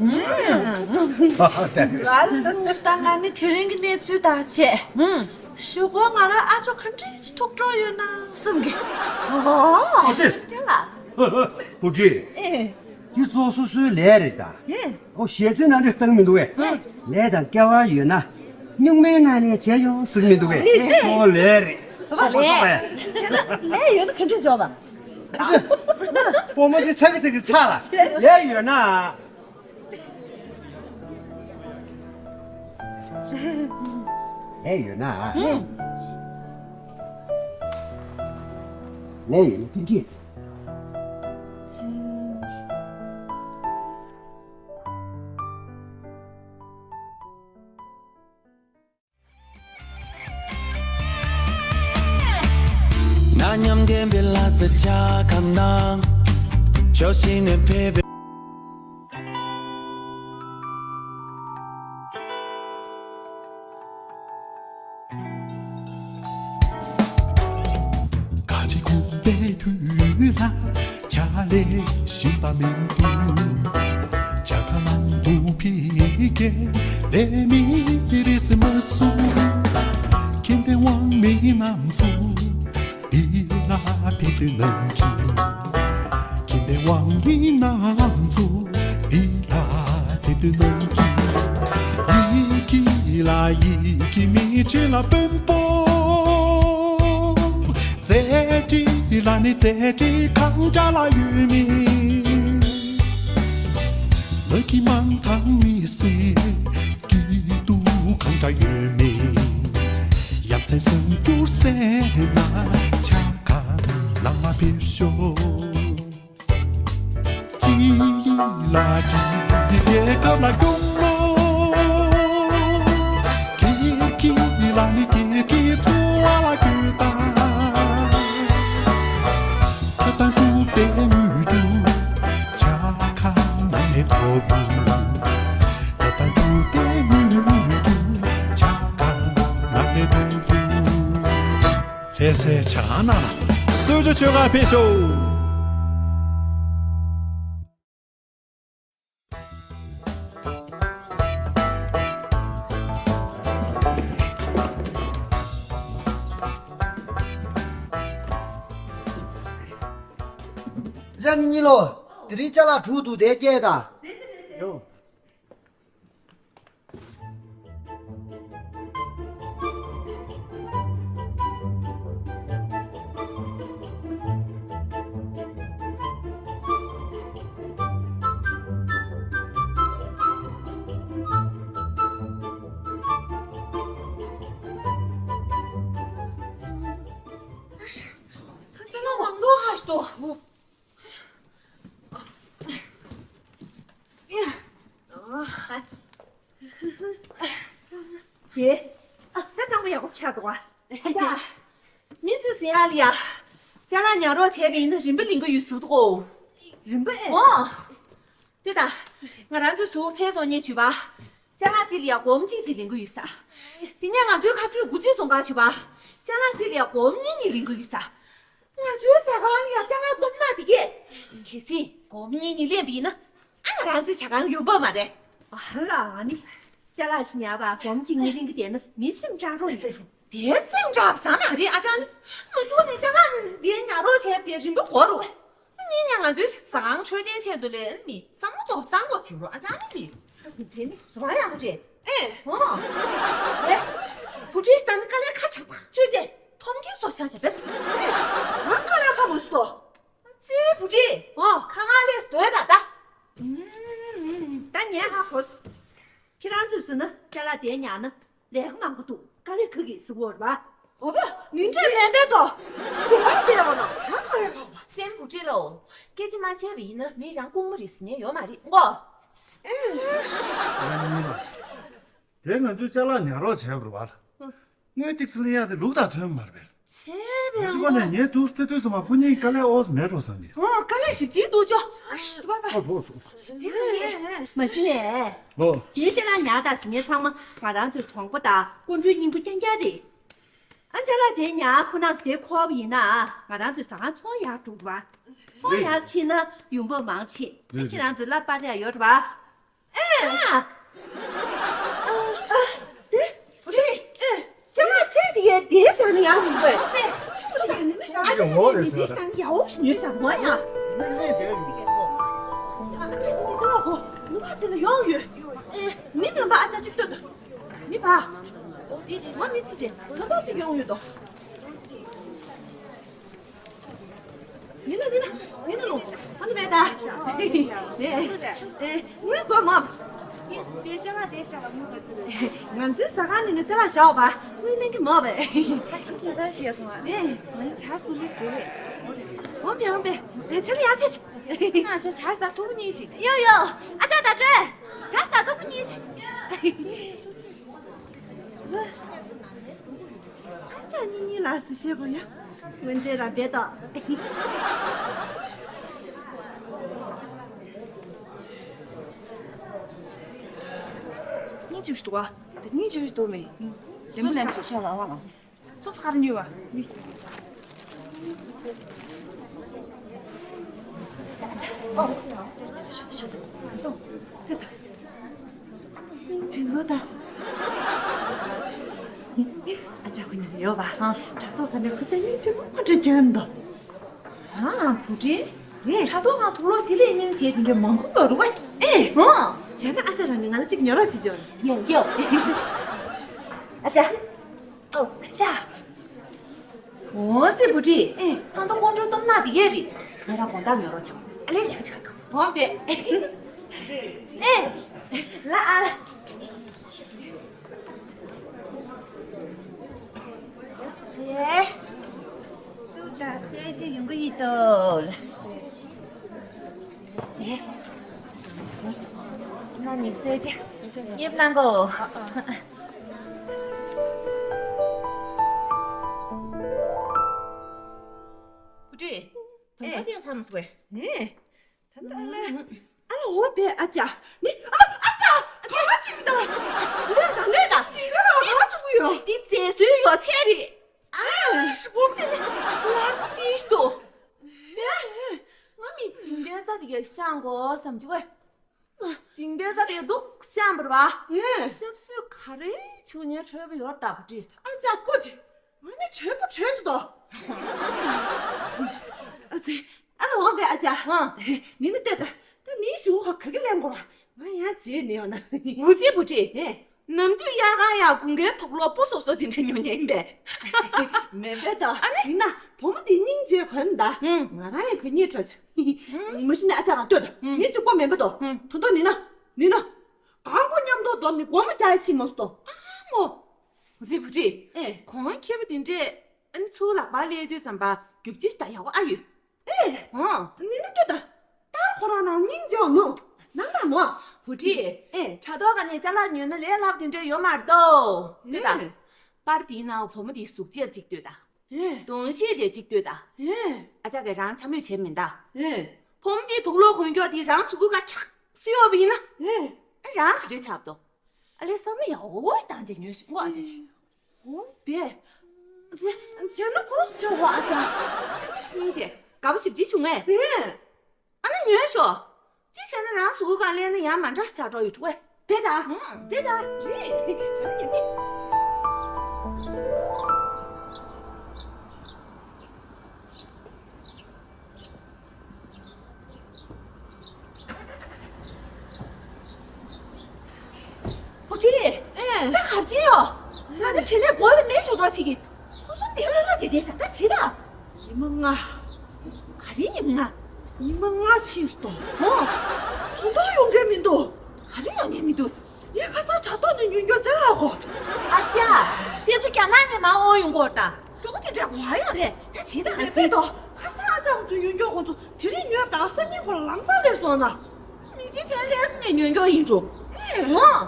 ད་ང་ནི་དེ་རིང་གི་གནས་ཚུལ་དང་བཅས་ཞོགས་པ་ང་རང་ཨ་ཅོ་ག་འདྲས་ཅིག་ཐུག་འགྲོ་ཡོད་ན་བསམ་གི། ཨ་ཅེ། དེ་ལ། བུ་ཁྲིད། ཨེ། འདི་ཚོ་སོ་སོའི་ལས་རེད་ད། ཨེ། ཨོ་ཞེ་ཚིག་ནང་འདྲེ་སྟངས་མི་འདུག་གས། ལས་དང་སྐལ་བ་ཡོད་ན་སྨྱུག་མའི་ནང་ནས་བྱས་ཡོང་ཟིག་མི་འདུག་གས། ཨོ་ལས་རེད། བ་ལས་བྱས་ན་ལས་ཡོད་ན་ག་འདྲས་བྱོས་པ། བུ་མོ་འདི་ཚ་གི་ཚ་གི་ཚ་ལ་ལས་ཡོད་ན། ལས་ཡོད་ན། ལས་ཡོད་ན་ག་འདྲས། ན་མཉམ་ལྡན་པའི་ལྷ་ས་ཆ་ཁམས་ན། ཕྱོགས་བཞི་ནས་ཕེབས་པའི། ག་ཅི་གུ་པའི་དུས་ལ་ཆ་ལས་ཤིང་པ་མིན་དུ། ཇ་ཁ་ནང་དུ་ཕི་ཀེ་ལེ་མི་རིས་མ་སུ། ཁྱིམ་པའི་དབང་མི་རྣམས་ཚུ་འདི་ལ་ཕེབས་དུ་གནང་གི། ཁྱིམ་པའི་དབང་མི་རྣམས་ཚུ་འདི་ལ་ཕེབས་དུ་གནང་གི། ཡི་གེ་ལ་ཡི་གེ་མི་ཆེ་ལ་དཔོན་པོ། རྩེ་གཅིག་ལ་ནི་རྩེ་གཅིག་གང་ཅག་ལ་ཡོད་མེད། ལ་གི་མང་ཐང་མི་སྲིད། སྐྱིད་སྡུག་གང་འདྲ་ཡོད་མེད། ཡ་མཚན་སེམས་སྐྱུར་སེ་ན་ཆ་ག་ནང་མ་ཕེབས་ཤོག་ཅི་ལ་ཅི་རྒྱལ་ཁབ་ལ་སྐྱོང་ལོ། ཁི་ཁི་ལ་ནི་ཁི་ཁི་ཚུ་བ་ལ་ཁྱོད་ད། ཐབས་དང་ཐུབ་པའི་དངོས་གྲུབ་ཆ་ཁ་ནང་ནས་ཐོབ་ཡོད། ཐབས་དང་ཐུབ་པའི་དངོས་གྲུབ་ཆ་ཁ་ནང་ནས་ཐོབ་ཡོད། ལྷ་སའི་ཆ་ཁ་ནང་ལ་གསོལ་ཇ་མཆོད་གར་ཕེབས་ཤོག་ཅ་ནི་གཉིས་ལོ། དེ་རིང་ཅ་ལག་དྲུག་འདུག་དེ་སྐྱེལ་དང་། ཡོ། ཡེ། ཨ། ད་གཙང་མ་ཡག་པོ་ཆགས་འདུག་ཨ། ཨ་ཅག་མི་ཚོས་ཟིན་ཨ་ལི་ཡ། ཅ་ལག་ཉར་རོགས་བྱས་པ་ཡིན་ན་རིན་པ་ལེན་གི་ཡོད་ཟེར་འདུག་གོ། རིན་པ་ཨེ། འོ། དེ་ད། ང་རང་ཚོའི་གཟུགས་ཚད་བཙོང་མཁན་བྱུས་པ། ཅ་ལག་གཅིག་ལ་ཡ་སྒོར་མོ་གཅིག་གཅིག་ལེན་གི་ཡོད་ས། དེ་ནས་ང་ཚོའི་ཁ་སྤྲོད་སྒོ་རྩིས་བཙོང་ག་བྱུས་པ། ཅ་ལག་གཅིག་ལ་ཡ་སྒོར་མོ་གཉིས་གཉིས་ལེན་གི་ཡོད་ས། ང་ཚོའི་ཟ་ཁང་ལ་ཡ་ཅ་ལག་སྟོབས་ན་དེ་གས། གལ་སྲིད་སྒོར་མོ་གཉིས་གཉིས་ལེན་པ་ཡིན་ན། ཨ་ང་རང་ཚོའི་ཇ་ཁང་ཡོང་པ་མ་རེད། ཨ་ལ་ཨ་ནི། ཅ་ལག་ཞིག་ཉར་བ་སྒོར་མོ་གཅིག་གཉིས་རིན་གྱི་བསྡད་ན་མི་སེམས་ཅག་རོགས་ཡིན་འགྲོ། དེ་སེམས་ཅག་ཟ་མ་རེད་ཨ་ཅག་ནི། མ་ཤོག་ནས་ཅ་ལག་འདི་ཉར་རོགས་བྱས་དེ་རིན་པ་གོ་རུ། ཨ་ནི་ཉ་ང་ཚོའི་ཟ་ཁང་འཕྲོད་བསྟེན་ཆེད་དུ་ལས་མི་བསམ་བློ་ཏོག་བཏང་དགོས་བྱེད་རོགས་ཨ་ཅག་ནི་མི། དེ་ནི་རོགས་ཡག་པོ་རེད། ཨེ། ཨོ། རེད། བུ་ཁྲིད་ད་ནི་དཀའ་ལས་ཁ་ཆག་དང་ཆོས་རྗེ་ཐོམ་གྱིས་སོ་ཆ་བྱ་བེད། ཨེ། ང་དཀའ་ལས་ཁ་མ་སོ། ཙི་བུ་ཁྲིད། ཨོ། ཁ་ང་ལས་སྡོད་ད་ད། ད་ཉན་ཧ་གོ། ཁྱེད་རང་ཚོས་ཟེར་ན་ཅ་ལག་དེ་ཉར་ན་ལས་ཀ་མང་པོ་འདུག་དཀའ་ལས་ཁག་གི་ཟེར་བོར་བ། ཧོ་བ། ནིན་ཁྲེ་ལན་པའི་ཏོ། ཞུ་བ་ལ་པའི་འོ་ན་ཧ་གོ་ཡ་གོ་བ། སེམས་བུ་ཁྲིད་ལོ། སྐད་ཆ་མ་བཤད་པ་ཡིན་ན་མི་རང་ལྐུགས་མ་རེད་ཟེར་ཉན་ཡོད་མ་རེད་ངོ་། ཨེ། ཡང་མིན་པ། དེ་ང་ཚོའི་ཅ་ལག་ཉར་རོགས་བྱས་པར་བ་ལ། དངུལ་ཏིག་སི་ལེན་ཡག་དེ་ལུགས་དང་མཐུན་མ་རེད་པས། ཆེ་བའི་ངོ་། ངོ་། ནས་ངས་དུས་སྟེ་དུས་སུ་མ་ཁོ་གཉིས་དཀའ་ལས་ཨོ་མེད་འགྲོ་བསམ་གི། ཨོ་དཀའ་ལས་ཞིབ་ཅིག་འདུག་ཅོ། ཨ་ཤི་དུ་བ་བ། ཨོ་ཟོ་ཟོ། ཞིབ་ཅིག་འདུག་ངས། མ་གཞི་ནས། ཨོ། དེའི་ཅ་ལག་ཉར་དང་ཟིན་ངས་ཚང་མ་ང་རང་ཚོའི་གྲོང་པ་དང་སྐུ་མགྲོན་སྙིང་པོ་རྐྱང་རྐྱང་རེད། ཨ་ཅ་ལག་དེ་ཉར་ཁོ་ན་ཟེ་ཁོ་བ་ཡིན་ན་ང་རང་ཚོའི་ཟ་ཁང་ཚོང་ཡག་འགྲོ་གི་བ། ཚོང་ཡག་ཕྱིན་ན་ཡོང་འབབ་མང་ཕྱིན། ཨ་ཁྱེད་རང་ཚོའི་ལབ་པ་རེ་ཡོད་རེད་བ། ཨེ། ཨ། དེ། དེ། ཨེ། ཅ་ལག་ཆེ་དེ་ཡ་དེ་བཞག་ན་ཡག་མི་འདུག་པས། ཨ་ཅག་ཡིན་ནི་དེ་བཞག་ན་ཡག་འོ་ཞིག་ཉོས་བཞག་མ་ཡ། ཨ་ཅག་ཡིན་ནི་ཅ་ལག་གོ་ནུ་མ་ཅི་ལ་ཡོང་ཡོད། ཨེ། མི་འགྲམ་པ་ཨ་ཅག་གཅིག་ལྟོས་དང་། མི་བ། ང་མི་ཅི་ཅི་ང་ཏོག་ཅིག་ཡོང་ཡོད་དོ། ཡིན་ན་ཡིན་ན་ཡིན་ན་ལོ། ཨ་ནི་མེད་ད། ནས། ཨེ། ངའི་གོ་མ། ཡིན་དེ་ཅ་ལག་དེ་བཞག་པ་མི་བ་དེ་རེད། ང་ཚོའི་ཟ་ཁང་ནས་ནི་ཅ་ལག་བཞག་པ་དངུལ་ལེན་གི་མ་བས། ཁྱིམ་ཚང་ཞིག་སོང་ཨ། ནས། ང་ཡི་ཇ་སྟོང་ལེ་ཟེར་བས། འོང་པས་འོང་པས། ཨེ་ཆ་ལ་ཡར་ཕེབས། ང་ཚོ་ཇ་ད་ཐུག་གཉིས་ཅིག་ཡོ་ཡོ། ཨ་ཅག་ད་སྤྲོད། ཇ་ད་ཐུག་གཉིས་ཅིག་ཨ་ཅག་གཉིས་གཉིས་ལ་སི་བཤད་པ་ཡ། སྔོན་འདྲེ་ར་བེ་ཏོ། སྙིང་རྗེ་པོ་ཞིག་འདུག་ག་དེ་སྙིང་རྗེ་པོ་ཞིག་འདུག་མེད། ཞིམ་པོ་ནམ་ཞིག་ཆགས་ལ་ཨ་ལ། སོ་སོ་ག་རེ་ཉོས་པ། སྙིང་རྗེ་ནོ་ད། ཨ་ཅག་ཁོ་གཉིས་ཡོད་པ། དྲ་ཐོག་ག་ནས་ཁུ་སིམ་སྙིང་རྗེ་མོ་འདྲ་གྱོན་འདུག་ཨ་བུ་ཁྲིད། དྲ་ཐོག་ང་དུག་ལོག་དེ་ལས་སྙིང་རྗེ་དེ་འདྲ་མང་པོ་འདུག་རུ་བ། ཨེ། ཨོ། བྱས་ན་ཨ་ཅག་རང་ནས་ང་ལ་གཅིག་ཉོ་རོགས་བྱེད་ཅོ། ཡོ་ཡོ། ཨ་ཅག་ཨོ་ཨ་ཅག་འོ་ཙི་བུ་ཁྲིད། ཨེ། ད་ལྟ་ཀོང་ཀྲོའི་སྟོབས་ནག་འདི་གས་རེད། ང་རང་དགོང་དག་ཉོ་རོགས་བྱ། ཨ་ལས་ཡག་ཆགས་གམ། འོ་བས། ཨེ། ལ་ཨ་ལ། ཨེ། ཏུ་ད་སེ་ཅི་ཡོང་གི་ཡིན་ཏོ། ཟེར། ཟེར། ང་ནི་ཟེར་ཅི། ཡིབ་གནང་གོ། བུ་ཁྲིད། ད་ལྟ་དེ་ཚང་མ་སུ་བས། ནས། ད་ལྟ་ཨ་ལས། ཨ་ལ་འོ་བས་ཨ་ཅག་ནི་ཨ་ལ་ཨ་ཅག་ད་ང་ཅིག་ད། ལོས་ད་ལོས་ད་ཅིག་ཡོད་ར་ང་ཚུགས་ཡོད། འདི་རྫས་སུའི་ཡོ་ཆས་རེད། ཨ། སྤོམ་དེ་ནི་ལག་པ་ཅིག་ཏོ། ང་མི་སྦྱིན་པའི་རྩ་དེ་ག་བཤང་གོ་བསམ་གྱི་ཝེ། སྦྱིན་པའི་རྩ་དེ་འདུག་བཤང་བར་བ། ཤབ་སུ་ག་རེ་ཆུ་ཉེ་འཕྲོད་པ་ཡོར་ད་བུ་ཁྲིད། ཨ་ཅག་ཀོ་ཅི། ང་ནི་འཕྲོད་པོ་འཕྲོད་ཅུ་དོ། ཨ་ཙི། ཨ་ལ་འོང་བས་ཨ་ཅག་ཧང་། ནི་ནི་ལྟོས་ད། ད་ནི་ཞུ་ཧོ་ག་གི་ལེན་གོ་བ། ང་ཡང་བརྗེད་ནས་ཡོང་ན། འུ་ཚའི་བུ་ཁྲིད། ཨེ། ནམ་དུས་དབྱར་ཁ་ཡ་དགུན་ཁའི་དུག་ལོག་སྤུ་སོབ་སོབ་དེ་འདྲ་ཉོ་ཉན་ཡིན་པས། མེད་པས་ད། ཨ་ནི། ཡིན་ན་བུ་མོ་དེ་སྙིང་རྗེ་གོན་ད། ཧུང་། ང་རང་ཡང་གོན་སྙིང་བྲོ་ཆ། མ་གཞི་ནས་ཨ་ཅག་རང་ལྟོས་ད། ཧུང་། ངས་གཅིག་པོ་མེད་པ་དོ། ཧུང་། ད་དོ་ནི་ན། ནི་ན། གང་གོ་མཉམ་དུ་སྡོམ་ནི་སྒོར་མོ་རྒྱག་ཡ་ཕྱིན་མ་སོང་དོ། ཨ་མོ། འུ་ཚའི་བུ་ཁྲིད། ཨེ། གོང་ཁེ་པོ་དེ་འདྲས་ཨ་ནི་ཚུར་ལག་པ་ལས་དུས་ཙམ་པ་རྒྱུག་ཅིག་ད་ཡག་པོ་ཨ་ཡོད། ཨེ། ཨང་། ནི་ནི་ལྟོས་ད། ད་ཁོ་རང་རང་སྙིང་རྗེ་བ་ནོ། ནང་ད་མོ། བུ་ཁྲིད། ཨེ། དྲ་ཐོག་ག་ནས་ཅ་ལག་ཉོས་ན་ལས་སླ་པོ་དེ་འདྲས་ཡོད་མ་རེད་དོ། ལྟོས་ད། ཨེ། པར་དེའི་ནང་བུ་མོ་དེའི་གཟུགས་བྱད་ཅིག་ལྟོས་ད། ཨེ། གདོང་ཤེས་དེ་ཅིག་ལྟོས་ད། ཨེ། ཨ་ཅག་གིས་རང་འཕྱ་སྨོད་བྱས་མིན་ད། ཨེ། བུ་མོ་དེའི་དུག་ལོག་གོན་མགྱོགས་དེ་རང་གཟུགས་པོ་ག་ཁྲག་སུ་ཡོད་པ་ཡིན་ན། ཨེ། ཨ་རང་ག་འདྲས་ཆགས་དོ། ཨ་ལས་བསམ་བློ་ཡག་པོ་བཏང་བྱས་ཉོས་ཤོག་ཨ་ཅག་ཤོག་འོ་བས། བྱས་ན་ཁོང་སུ་ཆེ་བ་ཨ་ཅག་སྙིང་རྗེ། དགའ་པོ་ཞེ་པོ་ཅིག་བྱུང་ངས། ཨེ། ཨ་ནི་ཉོས་ཤོག་ཅི་བྱས་ན་རང་གཟུགས་པོ་གང་ལེན་ན་ཡང་མ་འདྲ་ཆགས་འགྲོ་ཡོད་འགྲོ་ཨེ། བེ་ད། བེ་ད། རེད། བྱ་ལ་ཉན་ནི། བུ་ཁྲིད། ཨེ། ད་གར་ཅི་ཡོད། ང་ནི་བྱེད་ལས་མགོ་ལ་མེ་ཤོར་འདྲ་ཞིག་གིས། སོ་སོ་འདི་ལ་ལ་བྱེད་དེ་ཤ་ད་བྱེད་ད། ཉི་མ་ལྔ། ག་རེ་ཉི་མ་ལྔ། ཉི་མ་ལྔ་ཕྱིན་སོང་། ཨོ། ད་དུང་ཡོང་མཁན་མི་འདུག་ག་རེ་ཡོང་མཁན་མི་འདུག་ངས་ཁ་སང་དྲ་ཐོག་ནས་ཉོས་མགྱོགས་ཅ་ལག་གོ། ཨ་ཅག་དེ་ཚོ་རྒྱ་ནག་ནས་མར་འོང་ཡོང་གི་ཡོད་ད། མགྱོགས་པོ་དེ་འདྲ་གོ་ཨ་ཡོང་རེད། ད་བྱེད་ད་ང་ཚོས་དོ། ཁ་སང་ཨ་ཅག་ཁོང་ཚོས་ཉོས་མགྱོགས་ཁོང་ཚོ་དེ་རིང་ཉོས་ད་སང་ཉིན་ཁོ་ལ་ལམ་སང་སླེབས་སོང་ན། མི་གཅིག་བྱས་ལས་སེ་ནས་ཉོས་མགྱོགས་ཡིན་འགྲོ། ཨེ། ཨོ།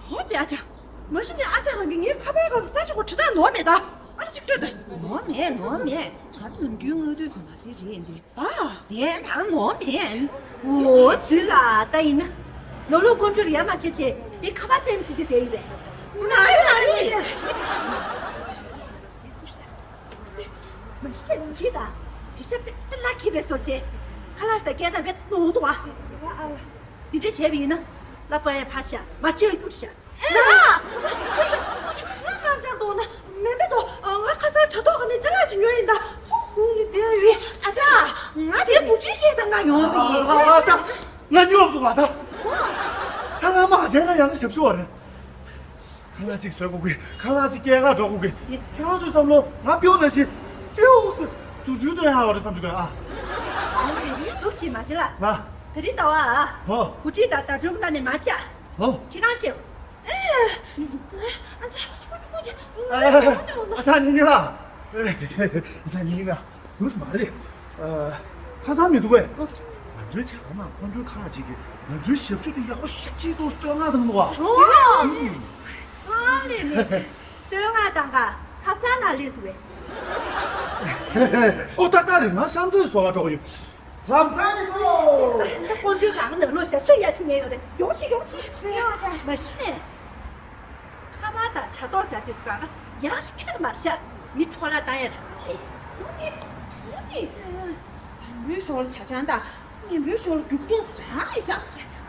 ཧོ་པེ་ཨ་ཅག་མ་གཞི་ནས་ཨ་ཅག་རང་གིས་ངའི་ཁ་པར་སྒང་གི་ས་ཆ་ཁོ་བྲིས་སྟངས་ནོར་མེད་ད། ཨ་ཅིག་ལྟོས་ད། ནོར་མེད་ནོར་མེད། ད་ནམ་རྒྱུན་སྔ་དུས་སུ་མ་དེ་རེད་འདི། ཨ། དེ་ད་ནོར་མེད། འོ་ཚུལ་ལ་ད་ཡིན་ན། ནོར་ལུག་དཀོན་མཆོག་ལ་ཡ་མ་བྱེད་ཅེས་དེ་ཁ་པར་བཙན་བྱེད་ཅེས་དེ་ཡིན་པས། མ་རེད་མ་རེད། མ་གཞི་ལ་ཁྱི་ད། དེ་ཤ་པེ་ཏི་ལ་ཁྱི་པའི་སོར་ཆེ། ཁ་ལག་ཞིག་ད་སྐད་དང་བེད་ནོར་འདུག་ཨ། འདི་འདྲ་བྱས་པ་ཡིན་ན། ལ་པ་ཡ་ཕ་ཤ་མ་ཆེ་བ་སྐྱུར་ཤ། ཨ། ང་ཅག་འདོན་ན་མེད་མེད་དོ། ང་ཁ་སང་དྲ་ཐོག་ག་ནས་ཅ་ལག་ཅིག་ཉོས་ཡིན་ད། ཧོ་ཧུ་ནི་དེ་ཡོད། ཨ་ཅག་ང་དེ་བུ་ཁྲིད་སྐད་དང་ང་ཡོང་བ་ཡིན། ཨ་ད་ང་ཉོབ་འདུག་བ་ད། ད་ང་མ་བྱས་ན་ཡང་ན་ཞབས་ཞུ་བ་རེད། ཁ་ལག་ཅིག་བཟོ་དགོས་ཀི། ཁ་ལག་ཅིག་སྐྱེལ་ག་འགྲོ་དགོས་ཀི། ཁྱེད་རང་ཚོའི་བསམ་བློ་ང་ཕིའུ་ན་ཞིག་ཏེའུ་སི་རྫུ་འཕྲུལ་སྟོན་ཡག་རེད་བསམ་གྱི་འདུག་ཨ། ཨ་ནི་རི་འདུག་ཅིག་མ་བྱེད་ལ། ང་། ད་རི་ལྟ་བ་ཨ། ཧོ། བུ་ཁྲིད་དང་ད་དྲུག་ལ་ནས་མ་བཅའ། ཧོ། ཁྱེད་རང་སྤྲད། ཨ་ཅག་ཨ་ཅག་ཨ་ཅག་ཉིན་ཉིན་ལ། ཨ་ཅག་ཉིན་ཉིན་ལ། འདུག་སེ་མ་རེད། ཁ་སང་མི་འདུག་གས། ང་ཚོའི་བྱ་བ་ནང་ཁོང་ཚོའི་ཁག་ཅིག་གིས་ང་ཚོའི་ཞབས་ཞུ་དེ་ཡག་པོ་ཞེ་པོ་ཅིག་འདུག་སྟོད་ང་དང་འདུག་བ། ཨོ། ཨ་ལེ་ལེ། སྟོད་ང་དང་ག་ཁ་ཚ་ན་ལེ་སུ་བས། ཨོ་ཏག་ཏག་རེད། ང་ཤང་ཏོའི་བཟོ་ལ་འགྲོ་གི་ཡོད། ལམ་སང་ནས་ཚོ། ད་ཁོང་ཚོའི་ནང་ནང་ལོགས་ཞབས་ཞུ་ཡག་ཅིག་ཉན་ཡོད་རེད། ཡོང་ཞིག་ཡོང་ཞིག་ཡོང་ཅག་མ་གཞི་ནས། ཁ་པར་དང་དྲ་ཐོག་ཟེར་དེ་ཚོ་གང་ཡག་ཤོས་ཁྱོན་མ་ཤ། མི་འཕྲོ་བརླག་བཏང་ཡ་རང་རེད། ཁོང་ཚོའི་ནང་ནས། བཟང་པོའི་ཞོར་ལ་ཆ་ཆང་དང་ངན་པའི་ཞོར་ལ་རྒྱུག་གཏོང་ཟེར་རང་རེད་ཤག་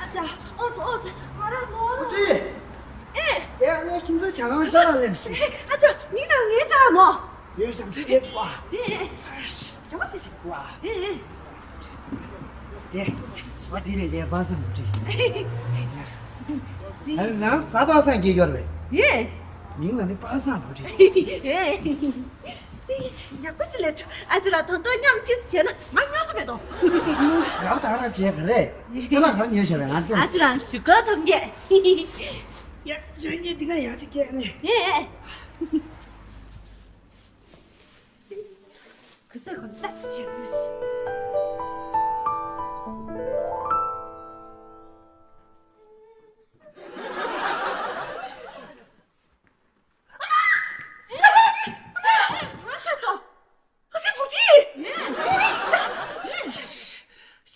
ཨ་ཅག་ཨོ་ཙི་ཨོ་ཙི་ང་རང་ནོར། ཨུ་ཏི། ཨེ། ཡ་ངས་ཁྱིམ་ཚོའི་ཇ་ཁང་ཅ་ལག་ལེན་སོང་། ཨ་ཅག་མི་དང་ངའི་ཅ་ལག་ནོར། ཡོད་བསམ་ཚུལ་ཡོད་པ། ཨེ་ཨེ། ཨ་ཤ། རྒྱག་པ་ཅི་བྱེད། ཨ། ཨེ་ཨེ། དེ། ང་དེ་རེད་དེ་པ་སངས་བུ་ཁྲིད། ཨ་ནང་ས་པ་སངས་སྐྱེས་ཡོད་རེད། ཨེ། མིང་ལ་ནི་པ་སངས་བུ་ཁྲིད། ཨེ། ཙི། ཡག་པོ་ཞིག་ལས་ཆོག་ཨ་ཅག་རང་ཐོང་ཐོང་མཉམ་ཆེད་བྱས་ན་ང་ཉོ་ས་མེད་དོ། ཡག་པོ་ད་རང་བྱས་ག་རེད། ཁྱོད་ལ་ང་ཉོས་བྱས་པས་ང་ཚོ། ཨ་ཅག་རང་ཞུ་ག་ཐོབ་ངེས། ཡ་ཇོ་ཉེ་འདི་ག་ཡག་ཅིག་སྐྱེས་ནས། ཨེ་ཨེ། ཙི། ག་ས་ག་ལ་ཅིག་ཡོད་ཤི།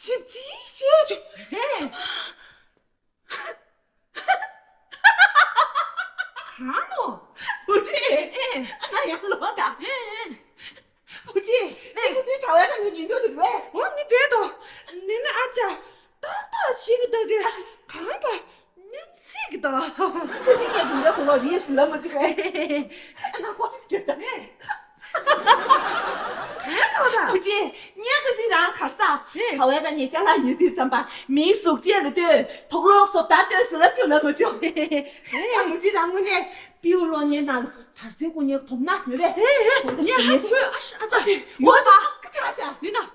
ཞིབ་ཅིག་ཤེས་བྱུང་། གང་ནོ། བུ་ཁྲིད། ཨེ། ཨ་ན་ཡང་ལོ་ད། ཨེ་ཨེ། བུ་ཁྲིད། ཨེ། ཁྱེད་ཚོའི་གྲྭ་བའི་ཁ་ནས་ཉོས་མགྱོགས་འདུག་པས། འོ་ནི་བས་དོ། ནི་ནི་ཨ་ཅག་ཏག་ཏག་ཤེས་ཀྱི་འདུག་གི། གང་པ་མཉམ་ཚིག་གི་ད། ཁྱེད་ཚོའི་ངའི་བུ་འདྲ་གོ་ལོ་རིས་ལ་མ་བཅུག་པས། ཨ་ན་ཁོ་ལ་ཞིག་གྱོད་ད། ཨེ། གང་ནོ་ད། བུ་ཁྲིད། ངས་ཁ་སང་རང་གར་ས། ཨེ། གྲྭ་བའི་ཁ་ནས་ཅ་ལག་ཉོས་དུས་ཙམ་པ་མིའི་གཟུགས་བྱད་ལ་ལྟོས། དུག་ལོག་བཟོ་ལྟ་ལྟོས་ཟེར་ལབ་ཆོག་ལབ་མ་ཆོག་ཨེ། ཨ་བུ་ཁྲིད་རང་དངོས་གནས་པིའུ་གློག་བརྙན་ནང་ལ་དར་ཚོན་སྐུ་མཁྱེན་དོམ་ནག་ཉོས་པས། ཨེ་ཨེ། ངས་ཧ་གོ་ཨ་ཤ་ཨ་ཅག་འོ་ད་ཀི་ཚ་ཤ་ཡིན་ན།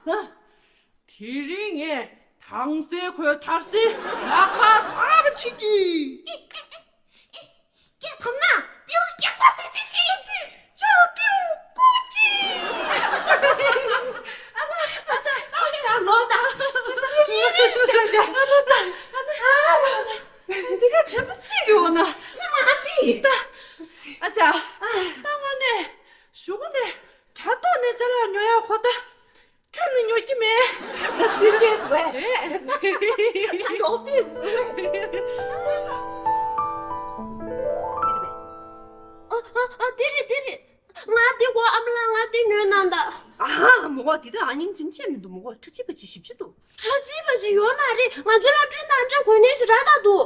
དེ་རིང་ངས་དྭངས་གསལ་ཁོའི་དར་སའི་ལག་པ་རག་པ་བྱེད་ཀྱི། ཀྱེ་དམ་ན་པིའུ་སྐྱག་པ་སེ་སེ་ཤེས་ཡིན་ཚེ་ཅོ་པིའུ་ཀུ་ཀྱི། ཨ་ལ་ཨ་ཅག་ཨ་ཤ་ལོ་ད་སི་སི་རི་རི་ཤ་ཤ་ཨ་ལོ་ད་ཨ་ལ་ཨ་ལ་འདི་ག་དྲན་པ་སྲིད་ཡོང་ན་ནི་མ་ཨ་ཕི་ད་ཨ་ཅག་ད་དངོས་གནས་གཞུག་གུ་ནས་དྲ་ཐོག་ནས་ཅ་ལག་ཉོ་ཡག་ཁོ་ད། ཁྱོད་ནི་ཉོ་གི་མེད། ལབ་སྲིད་རེད་ཟེར་བས། ཨ་ཨ་ཨ་དེ་རེད་དེ་རེད། ང་དེ་གོ་ཨ་མ་ལགས་ང་དེ་ཉོས་གནང་ད། ཨ་ཧ་མོ་གོ་དེ་དུས་ཨ་སྙིང་རྗེ་མ་བྱེད་མི་འདུག་མོ་གོ་ཁྲ་ཆིབ་པ་ཅིག་ཞིབ་ཆ་འདུག་ཁྲ་ཆིབ་པ་ཅིག་ཡོད་མ་རེད། ང་ཚོའི་སློབ་གྲྭའི་ནང་ཁྲ་གོན་ནས་ཞིག་རག་ད་འདུག་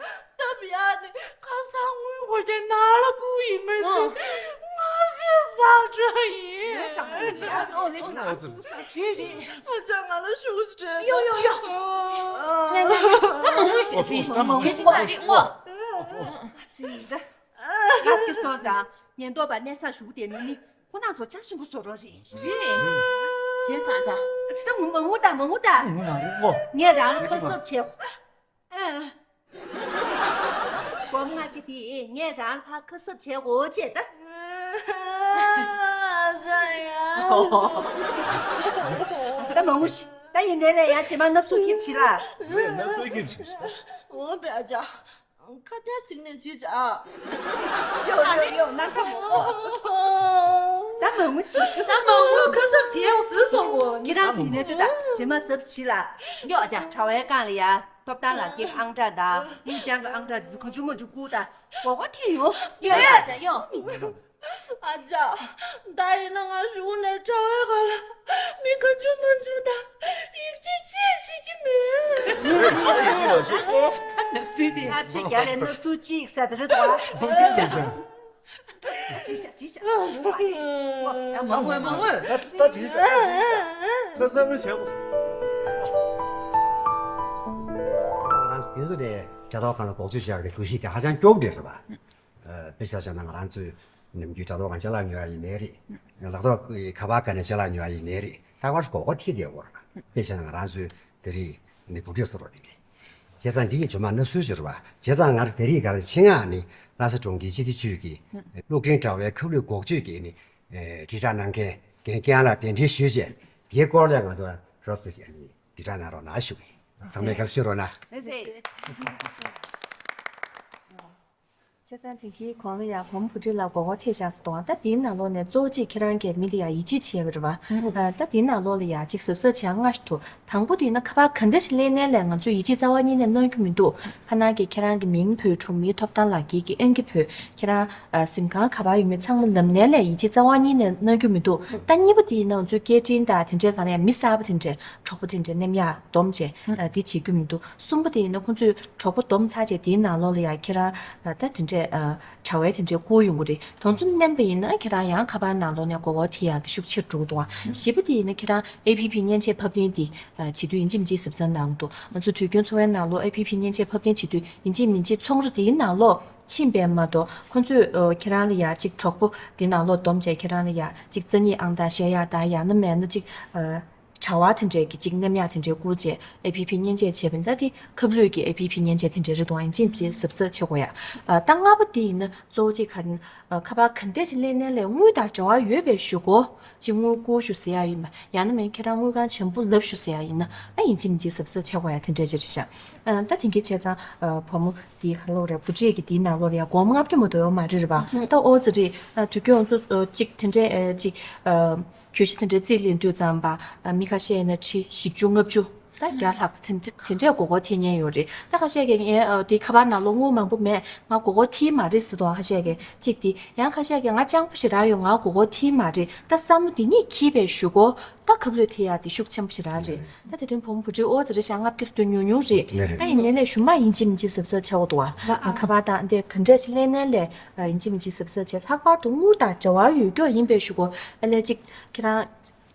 སྟབས་ཡག་ནས་ཁ་སང་དངུལ་འཁོར་གྱི་ནང་ལ་བསྐུར་ཡིན་མ་གཞི། ང་ཞེ་ས་འདྲ་ཡིན། རེད་རེད། ཨ་ཅག་ང་ལ་ཤུགས་སྤྲད། ཡོ་ཡོ་ཡོ། ང་ང་ང་ང་ཞེ་ས་ཡིན། ང་ཞེ་ས་རེད་ང་། ད་ཁྱོད་སོང་ཙང་ཉེན་རྟོག་པ་གནས་སར་ཞུགས་བསྡད་ནི་ནི། ཁོ་རང་ཚོ་ལྕགས་སུན་པོ་བཟོ་རོགས་རེད། རེད། བྱས་ཙང་ཅག་ད་མ་ངུ་ད་མ་ངུ་ད། ངུ་མ་རེད་ཨོ། ངས་རང་ཁ་གསབ་བྱས། ཨེ། ལོ་ལྔ་བརྒྱ་དེ་ངས་རང་ཕར་ཁ་གསབ་བྱེད་དགོས་བྱས་ད། ད་མང་པོ་ཞིག་ད་ཡིན་ནའི་ལས་ཡང་རྗེས་མ་སྣབས་ཚུགས་ཁྱིམ་བྱེད་ལ། རེད། སྣབས་ཚུགས་ཁྱིམ་བྱེད། འོ་བས་ཨ་ཅག་ཁ་བརྡ་ཚིག་ནས་ཅི་བྱ། ཡོ་ཡོ་ཡོ་ནམ་ཁ་མོ། ད་མང་པོ་ཞིག་ད་མང་པོ་ཁ་གསབ་བྱེད་འོ་ཟེར་སོང་ངོ་ཁྱེད་རང་ཚོ་ཡིན་ནའི་ད་རྗེས་མ་གསབ་བྱེད་ལ། ཡོ་ཨ་ཅག་གྲྭ་བའི་སྒང་ལ་ཡ། ཐོབ་ཐང་ལག་འཁྱེར་ཨང་གྲངས་དང་དབུས་གཙང་གི་ཨང་གྲངས་དེ་ཚོ་གང་བྱུང་མང་བྱུང་བསྐུར་དང་། མགོ་སྐོར་ཐེབས་ཡོང་། ཡོད་ཡོད་ཨ་ཅག་ཡོད། ཨ་ཅག་ད་ཡིན་ན་ང་གཞུག་ནས་གྲྭ་བའི་སྒང་ལ་མི་གང་བྱུང་མང་བྱུང་དང་ཡིད་ཆེས་ཆེས་ཤེས་ཀྱི་མེད། ཨ་ཅག་རྒྱ་ལས་སྣབས་ཚུགས་གཅིག་ཟ་དེ་རེད་དོ། ཅི་བྱ་ཅི་བྱ། ད་ད་ཅི་བྱ་ད་ཅི་བྱ། ཁ་སང་མི་བྱས་པ། ང་རང་ཚོ་དུས་ཚོད་ནས་དྲ་ཐོག་ཁང་ལ་འགོག་བཅོས་བྱ་ཡག་གི་འདུ་ཤེས་དེ་ཧ་ཅང་སྐྱོ་པོ་རེད་རེད་པ། དཔེ་ཆ་བཞག་ན་ང་རང་ཚོའི་ནམ་རྒྱུན་དྲ་ཐོག་ཁང་ཅ་ལག་ཉོ་ཡག་ཡིན་ནའི་རེད། ལག་ཐོག་ཁ་པར་སྒང་ནས་ཅ་ལག་ཉོ་ཡག་ཡིན་ནའི་རེད། ད་གར་སྒོར་སྒོར་ཐིག་དེ་འོར་དཔེ་བྱས་ན་ང་རང་ཚོའི་དེ་རིང་ནི་འབུ་ཁྲིད་བཟོ་རོགས་དེ་རེད། བྱས་ཙང་འདི་ཡི་ཇོ་མ་ནབ་སུ་ཞུ་ར་བ། བྱས་ཙང་ངར་དེ་རིང་གར་ཆེད་མངགས་ནི་ལྷ་ས་གྲོང་ཁྱེར་སྤྱི་བདེ་ཅུས་ཀྱི་སློབ་འབྲིང་དྲ་བའི་ཁབ་ལུད་འགོག་བཅོས་ཀྱི་ནི་དྲིལ་བསྒྲགས་གནང་མཁན་རྒན་རྒན་ལགས་གདན་འདྲེན་ཞུས་རྗེས་དེའི་སྐོར་ལ་ང་ཚོ་རོབ་ཙམ་ཞིག་ནི་དྲིལ་བསྒྲགས་གནང་རོགས་གནང་ཞུ་གི་ཡིན། ཚང་མས་དགའ་བསུ་ཞུ་རོགས་གནང་། ལགས་སེ། ཆ་ཚང་དེང་གི་གོང་ལ་ཡ་བུ་མོ་བུ་ཁྲིད་ལ་མགོ་སྐོར་ཐེབས་བཞག་སོང་། ད་དེའི་ནང་ལོགས་ནས་གཙོ་བོ་གཅིག་ཁྱེད་རང་གིས་མི་ལ་ཡ་ཡིད་ཆེས་བྱས་པ་རེད་པ། ད་དེའི་ནང་ལོགས་ལ་ཡ་གཅིག་གཟབ་གཟབ་བྱེད་ཡག་ལྔ་ཞིག་འདུག་དང་པོ་དེ་ཡིན་ན་ཁ་པར་ག་འདྲ་ཞིག་ལེན་ནའི་ལས་ང་ཚོས་ཡིད་ཆེས་རྩ་བ་ཉིད་ནས་གནང་རྒྱུ་མི་འདུག་ཕར་ནང་གི་ཁྱེད་རང་གི་མིང་ཕུད། གྲོང་མིའི་ཐོབ་ཐང་ལག་འཁྱེར་གྱི་ཨང་ཀི་ཕུད། ཁྱེད་རང་གཟིམ་ཁང་ག་པར་ཡོད་མེད་ཚང་མ་ལབ་ནའི་ལས་ཡིད་ཆེས་རྩ་བ་ཉིད་ནས་གནང་རྒྱུ་མི་འདུག་ད་གཉིས་པ་དེ་ཡིན་ན་ང་ཚོའི་སྐད་འཕྲིན་དང་དེ་འདྲའི་སྒང་ལ་ཡ་མི་གསར་པ་དེ་འདྲས་གྲོགས་པོ་དེ་འདྲས་མཉམ་ཡར་སྡོམ་བྱས་དེ་བྱེད་རྒྱུ་མི་འདུག་གསུམ་པ་དེ་ཡིན་ན་ཁོང་ཚོས་གྲོགས་པོ་བསྡོམས་ཚར་རྗེས་དེའི་ནང་ལོགས་ལ་ཡ་ཁྱེད་རང་ད་དེ་འདྲས་དྲ་བའི་དེ་འདྲས་བསྐུར་ཡོང་གི་རེད། དེ་ཚོ་མནན་པ་ཡིན་ན་ཁྱེད་རང་ཡང་ཁ་པར་ནང་ལོགས་ནས་མགོ་སྐོར་ཐེབས་ཡག་གི་ཤུགས་ཆེར་འགྲོ་གི་འདུག་བཞི་པ་དེ་ཡིན་ན་ཁྱེད་རང་ཨེ་ཕི་ཕི་མཉེན་ཆས་ཕབ་ལེན་དེ་བྱེད་དུས་ཡིན་གཅིག་མིན་གཅིག་གཟབ་གཟབ་གནང་གི་འདུག་ང་ཚོ་དུས་རྒྱུན་འཚོ་བའི་ནང་ལོགས་ཨེ་ཕི་ཕི་མཉེན་ཆས་ཕབ་ལེན་བྱེད་དུས་ཡིན་གཅིག་མིན་གཅིག་ཚོང་ར་དེའི་ནང་ལོགས་ཕྱིན་པས་མ་གཏོགས་ཁོང་ཚོས་ཁྱེད་རང་ལ་ཡ་གཅིག་གྲོགས་པོ་དེའི་ནང་ལོགས་བསྡོམས་བྱས་ཁྱེད་རང་ལ་ཡ་གཅིག་རྩ་གཉིས་ཨང་རྟགས་བཤད་ཡག་དང་ཡང་ན་མེད་ན་གཅིག་དྲ་བ་དེ་འདྲས་ཀྱི་གཅིག་མཉམ་ཡག་དེ་འདྲས་བསྐུར་རྗེས་ཨེ་ཕི་ཕི་མཉེན་ཆས་བྱས་པ་ཡིན་ད་དེ་ཁབ་ལུད་ཀྱི་ཨེ་ཕི་ཕི་མཉེན་ཆས་དེ་འདྲས་རེད་འདུག་ཨ་ཡིན་གཅིག་མིན་གཅིག་གཟབ་གཟབ་བྱེད་དགོས་ཡ། ཨ་ད་ལྔ་པ་དེ་ཡིན་ན་གཙོ་བོ་གཅིག་ག་རེ་ན་ཨ་ཁ་པར་ག་འདྲས་ཅིག་ལེན་ནའི་ལས་དངུལ་དང་འབྲེལ་བ་ཡོད་པའི་ཞུ་སྒོ་གཅིག་དངུལ་བསྐུར་ཤོག་ཟེར་ཡ་ཡིན་པ་ཡང་ན་མིན་ཁྱེད་རང་དངུལ་ཁང་ཆེན་པོ་ལབ་ཤོག་ཟེར་ཡ་ཡིན་ན་ཨ་ཡིན་གཅིག་མིན་གཅིག་གཟབ་གཟབ་བྱེད་དགོས་ཡ་དེ་འདྲས་ཅིག་རེད་ཤག་ཨ་ད་དེང་གི་བྱས་ཙང་ཨ་བུ་མོ་དེའི་ག་ལོག་རེད་བུ་ཁྲིད་ཀྱི་དེའི་ནང་ལོགས་ལ་ཡ་སྒོར་མོ་ལྔ་བཅུ་མ་གཏོགས་ཡོད་མ་རེད་རེད་པ། ད་ཨོ་ཙི་རེད། ཨ་དུས་རྒྱུན་ང་ཚོ་ཨ་གཅིག་དེ་འདྲས་ཨ་གཅིག་ཨ། གྱོད་གཞི་དེ་འདྲའི་རྩིས་ལེན་དུས་ཙམ་པ་ཨ་མི་ཁ་ཤས་ཡིན་ན་ཁྲི་བཞི་བཅུ་ལྔ་བཅུ་ད་བརྒྱ་ལྷག་ཙམ་དེ་དེ་འདྲས་མགོ་སྐོར་ཐེབས་མཁན་ཡོད་རེད། ད་ཁ་ཤས་ཀྱིས་ངས་ཨ་དེ་ཁ་པར་ནང་ལོགས་དངུལ་མང་པོ་མེད་ང་མགོ་སྐོར་ཐེབས་མ་རེད་ཟེར་དང་ཁ་ཤས་ཀྱིས་གཅིག་དེ་ཡང་ཁ་ཤས་ཀྱིས་ང་སྤྱང་པོ་ཞེ་དྲག་ཡོད་ང་མགོ་སྐོར་ཐེབས་མ་རེད་ད་བསམ་བློ་དེ་གཉིས་འཁྱེར་བའི་གཞུག་གུ་ད་ཁབ་ལུད་ཐེབས་ཡག་དེ་ཤུགས་ཆེན་པོ་ཞེ་དྲག་རེད། ད་དེ་རིང་བུ་མོ་བུ་ཁྲིད་ཨོ་ཙི་རེད་ཤག་ལྔ་བརྒྱ་སུ་ཉུང་ཉུང་རེད། ད་ཡིན་ནའི་ལས་གཞུག་མ་ཡིན་གཅིག་མིན་གཅིག་གཟབ་གཟབ་བྱེད་དགོས་འདུག་བ། ཁ་པར་དང་དེ་ག་འདྲས་ཅིག་ལེན་ནའི་ལས་ཡིན་གཅིག་མིན་གཅིག་གཟབ་གཟབ་བྱེད། ལྷག་པར་དུ་དངུལ་དང་འབྲེལ་བ་ཡོད་སྐྱོ་ཡིན་པའི་གཞུག་གུ་ཨ་ལས་གཅིག་ཁྱེད་རང་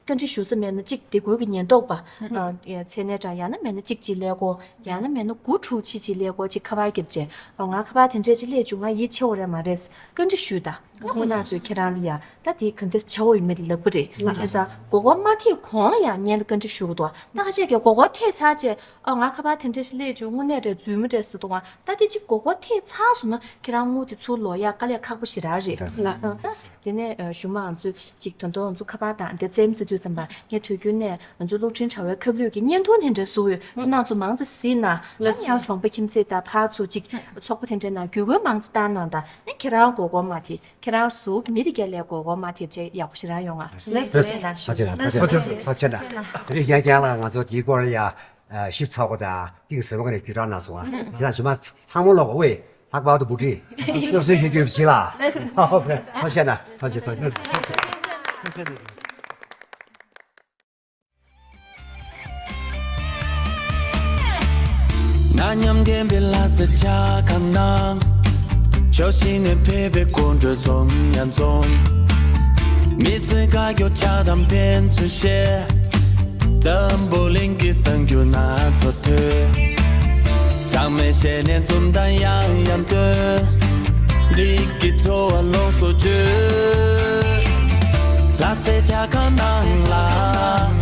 བཀའ་འདྲི་ཞུ་ས་མེད་ན་གཅིག་དེ་དགོས་ཀྱི་ཉེན་རྟོག་པ་མཚན་གནས་གྲངས་ཡང་ན་མེད་ན་གཅིག་གཅིག་ཀླད་ཀོར་ཡང་ན་མེད་ན་དགུ་དྲུག་ཕྱིན་ཅིག་ཀླད་ཀོར་གཅིག་ཁ་པར་བརྒྱབ་བྱས་ཨོ་ང་ཁ་པར་དེ་འདྲས་ཅིག་སླེབས་བྱུང་ང་ཡིད་ཆེས་པོ་རེད་མ་རེད་བཀའ་འདྲི་ཞུས་དང་། ཁོ་ན་ཚོས་ཁྱེད་རང་ལ་ཡ་ད་དེ་ག་འདྲ་བྱ་བ་ཡོད་མེད་ལབ་པ་རེད། བྱས་ཙང་མགོ་སྐོར་མ་ཐེབས་གོང་ལ་ཡང་སྔོན་ལ་བཀའ་འདྲི་ཞུ་གི་འདུག་ད་ཁ་ཤས་ཀྱིས་མགོ་སྐོར་ཐེབས་ཚར་རྗེས་ཨ་ང་ཁ་པར་དེ་འདྲ་ཞིག་སླེབས་བྱུང་དངོས་གནས་རེད་རྫུན་མ་རེད་ཟེར་འདུག་ད་དེ་གཅིག་མགོ་སྐོར་ཐེབས་ཚར་སོང་ན་ཁྱེད་རང་དངུལ་དེ་ཚུར་ལོག་ཡག་དཀའ་ལས་ཁག་པོ་ཞེ་དྲག་རེད། ལགས། དེ་ནས་གཞུག་མ་ང་ཚོས་གཅིག་ད་དུང་ང་ཚོ་ཁ་པར་དང་དེ་རྩེད་མོ་རྩེ་དུས་ཙམ་པ་ངས་དུས་རྒྱུན་ནས་ང་ཚོ་གློག་འཕྲིན་དྲ་བའི་ཁབ་ལུད་ཀྱི་བརྙན་ཐུང་དེ་འདྲ་བཟོ་འོས་ཁོ་རང་ཚོ་མང་ཙམ་གཟིགས་ན་ལགས་སོ། ཡང་གྲོང་པ་ཁྱིམ་མཚེས་དང་ཕར་ཚུར་གཅིག་ཚོགས་པ་དེ་འདྲའི་ནང་བརྒྱུད་སྐུལ་མང་ཙམ་བཏང་གནང་དང་ཨ་ཁྱེད་རང་མགོ་སྐོར་མ་ཐེབས། ཁྱེད་རང་གཟུགས་མི་དེ་ག་ལས་མགོ་སྐོར་མ་ཐེབས་བྱས་ཡག་པོ་ཞེ་དྲག་ཡོང་ང་། ལགས་སོ། ལགས་སོ། ཕ་ཆེ་ན་ཕ་ཆེ་ན་ཕ་ཆེ་ན་ཕ་ཆེ་ན། དེ་རིང་རྒན་རྒན་ལགས་ང་ཚོ་དེའི་སྐོར་ལ་ཡ་ཞིབ་ཚགས་པོ་དང་གཏིང་ཟབ་པོ་ནས་བརྒྱུད་བསྒྲགས་གནང་སོང་ང་། དེ་ལ་ཞུ་མ་ཚང་མ་ལོག་པ་ཝེ་ལྷག་པར་དུ་བུ་ཁྲིད་སློབ་གསོའི་ཤེས་རྒྱུ་བྱེད་ལ། ལགས་སོ། ཕ་ཆེ་ན་ཕ་ཆེ་ཚང་ཚང་ཕ་ཆེ་ན། ན་མཉམ་ལྡན་པའི་ལྷ་སའི་ཇ་ཁང་ནང་། ཕྱོགས་བཞི་ནས་ཕེབས་པའི་དཀོན་མཆོག་འཛོམས་ཡང་འཛོམས། མི་ཚེ་དཀའ་སྐྱོ་ཆགས་སྡང་ཕན་ཚུན་བཤད། འཛམ་བུ་གླིང་གི་གསར་འགྱུར་སྣ་ཚོགས་ཐོས། ཚང་མས་བཤད་ནས་འཛུམ་མདངས་ཡང་ཡང་སྟོན། འདི་གི་ཚོར་བ་ལོངས་སུ་སྤྱོད། ལྷ་སའི་ཇ་ཁང་ནང་ལ།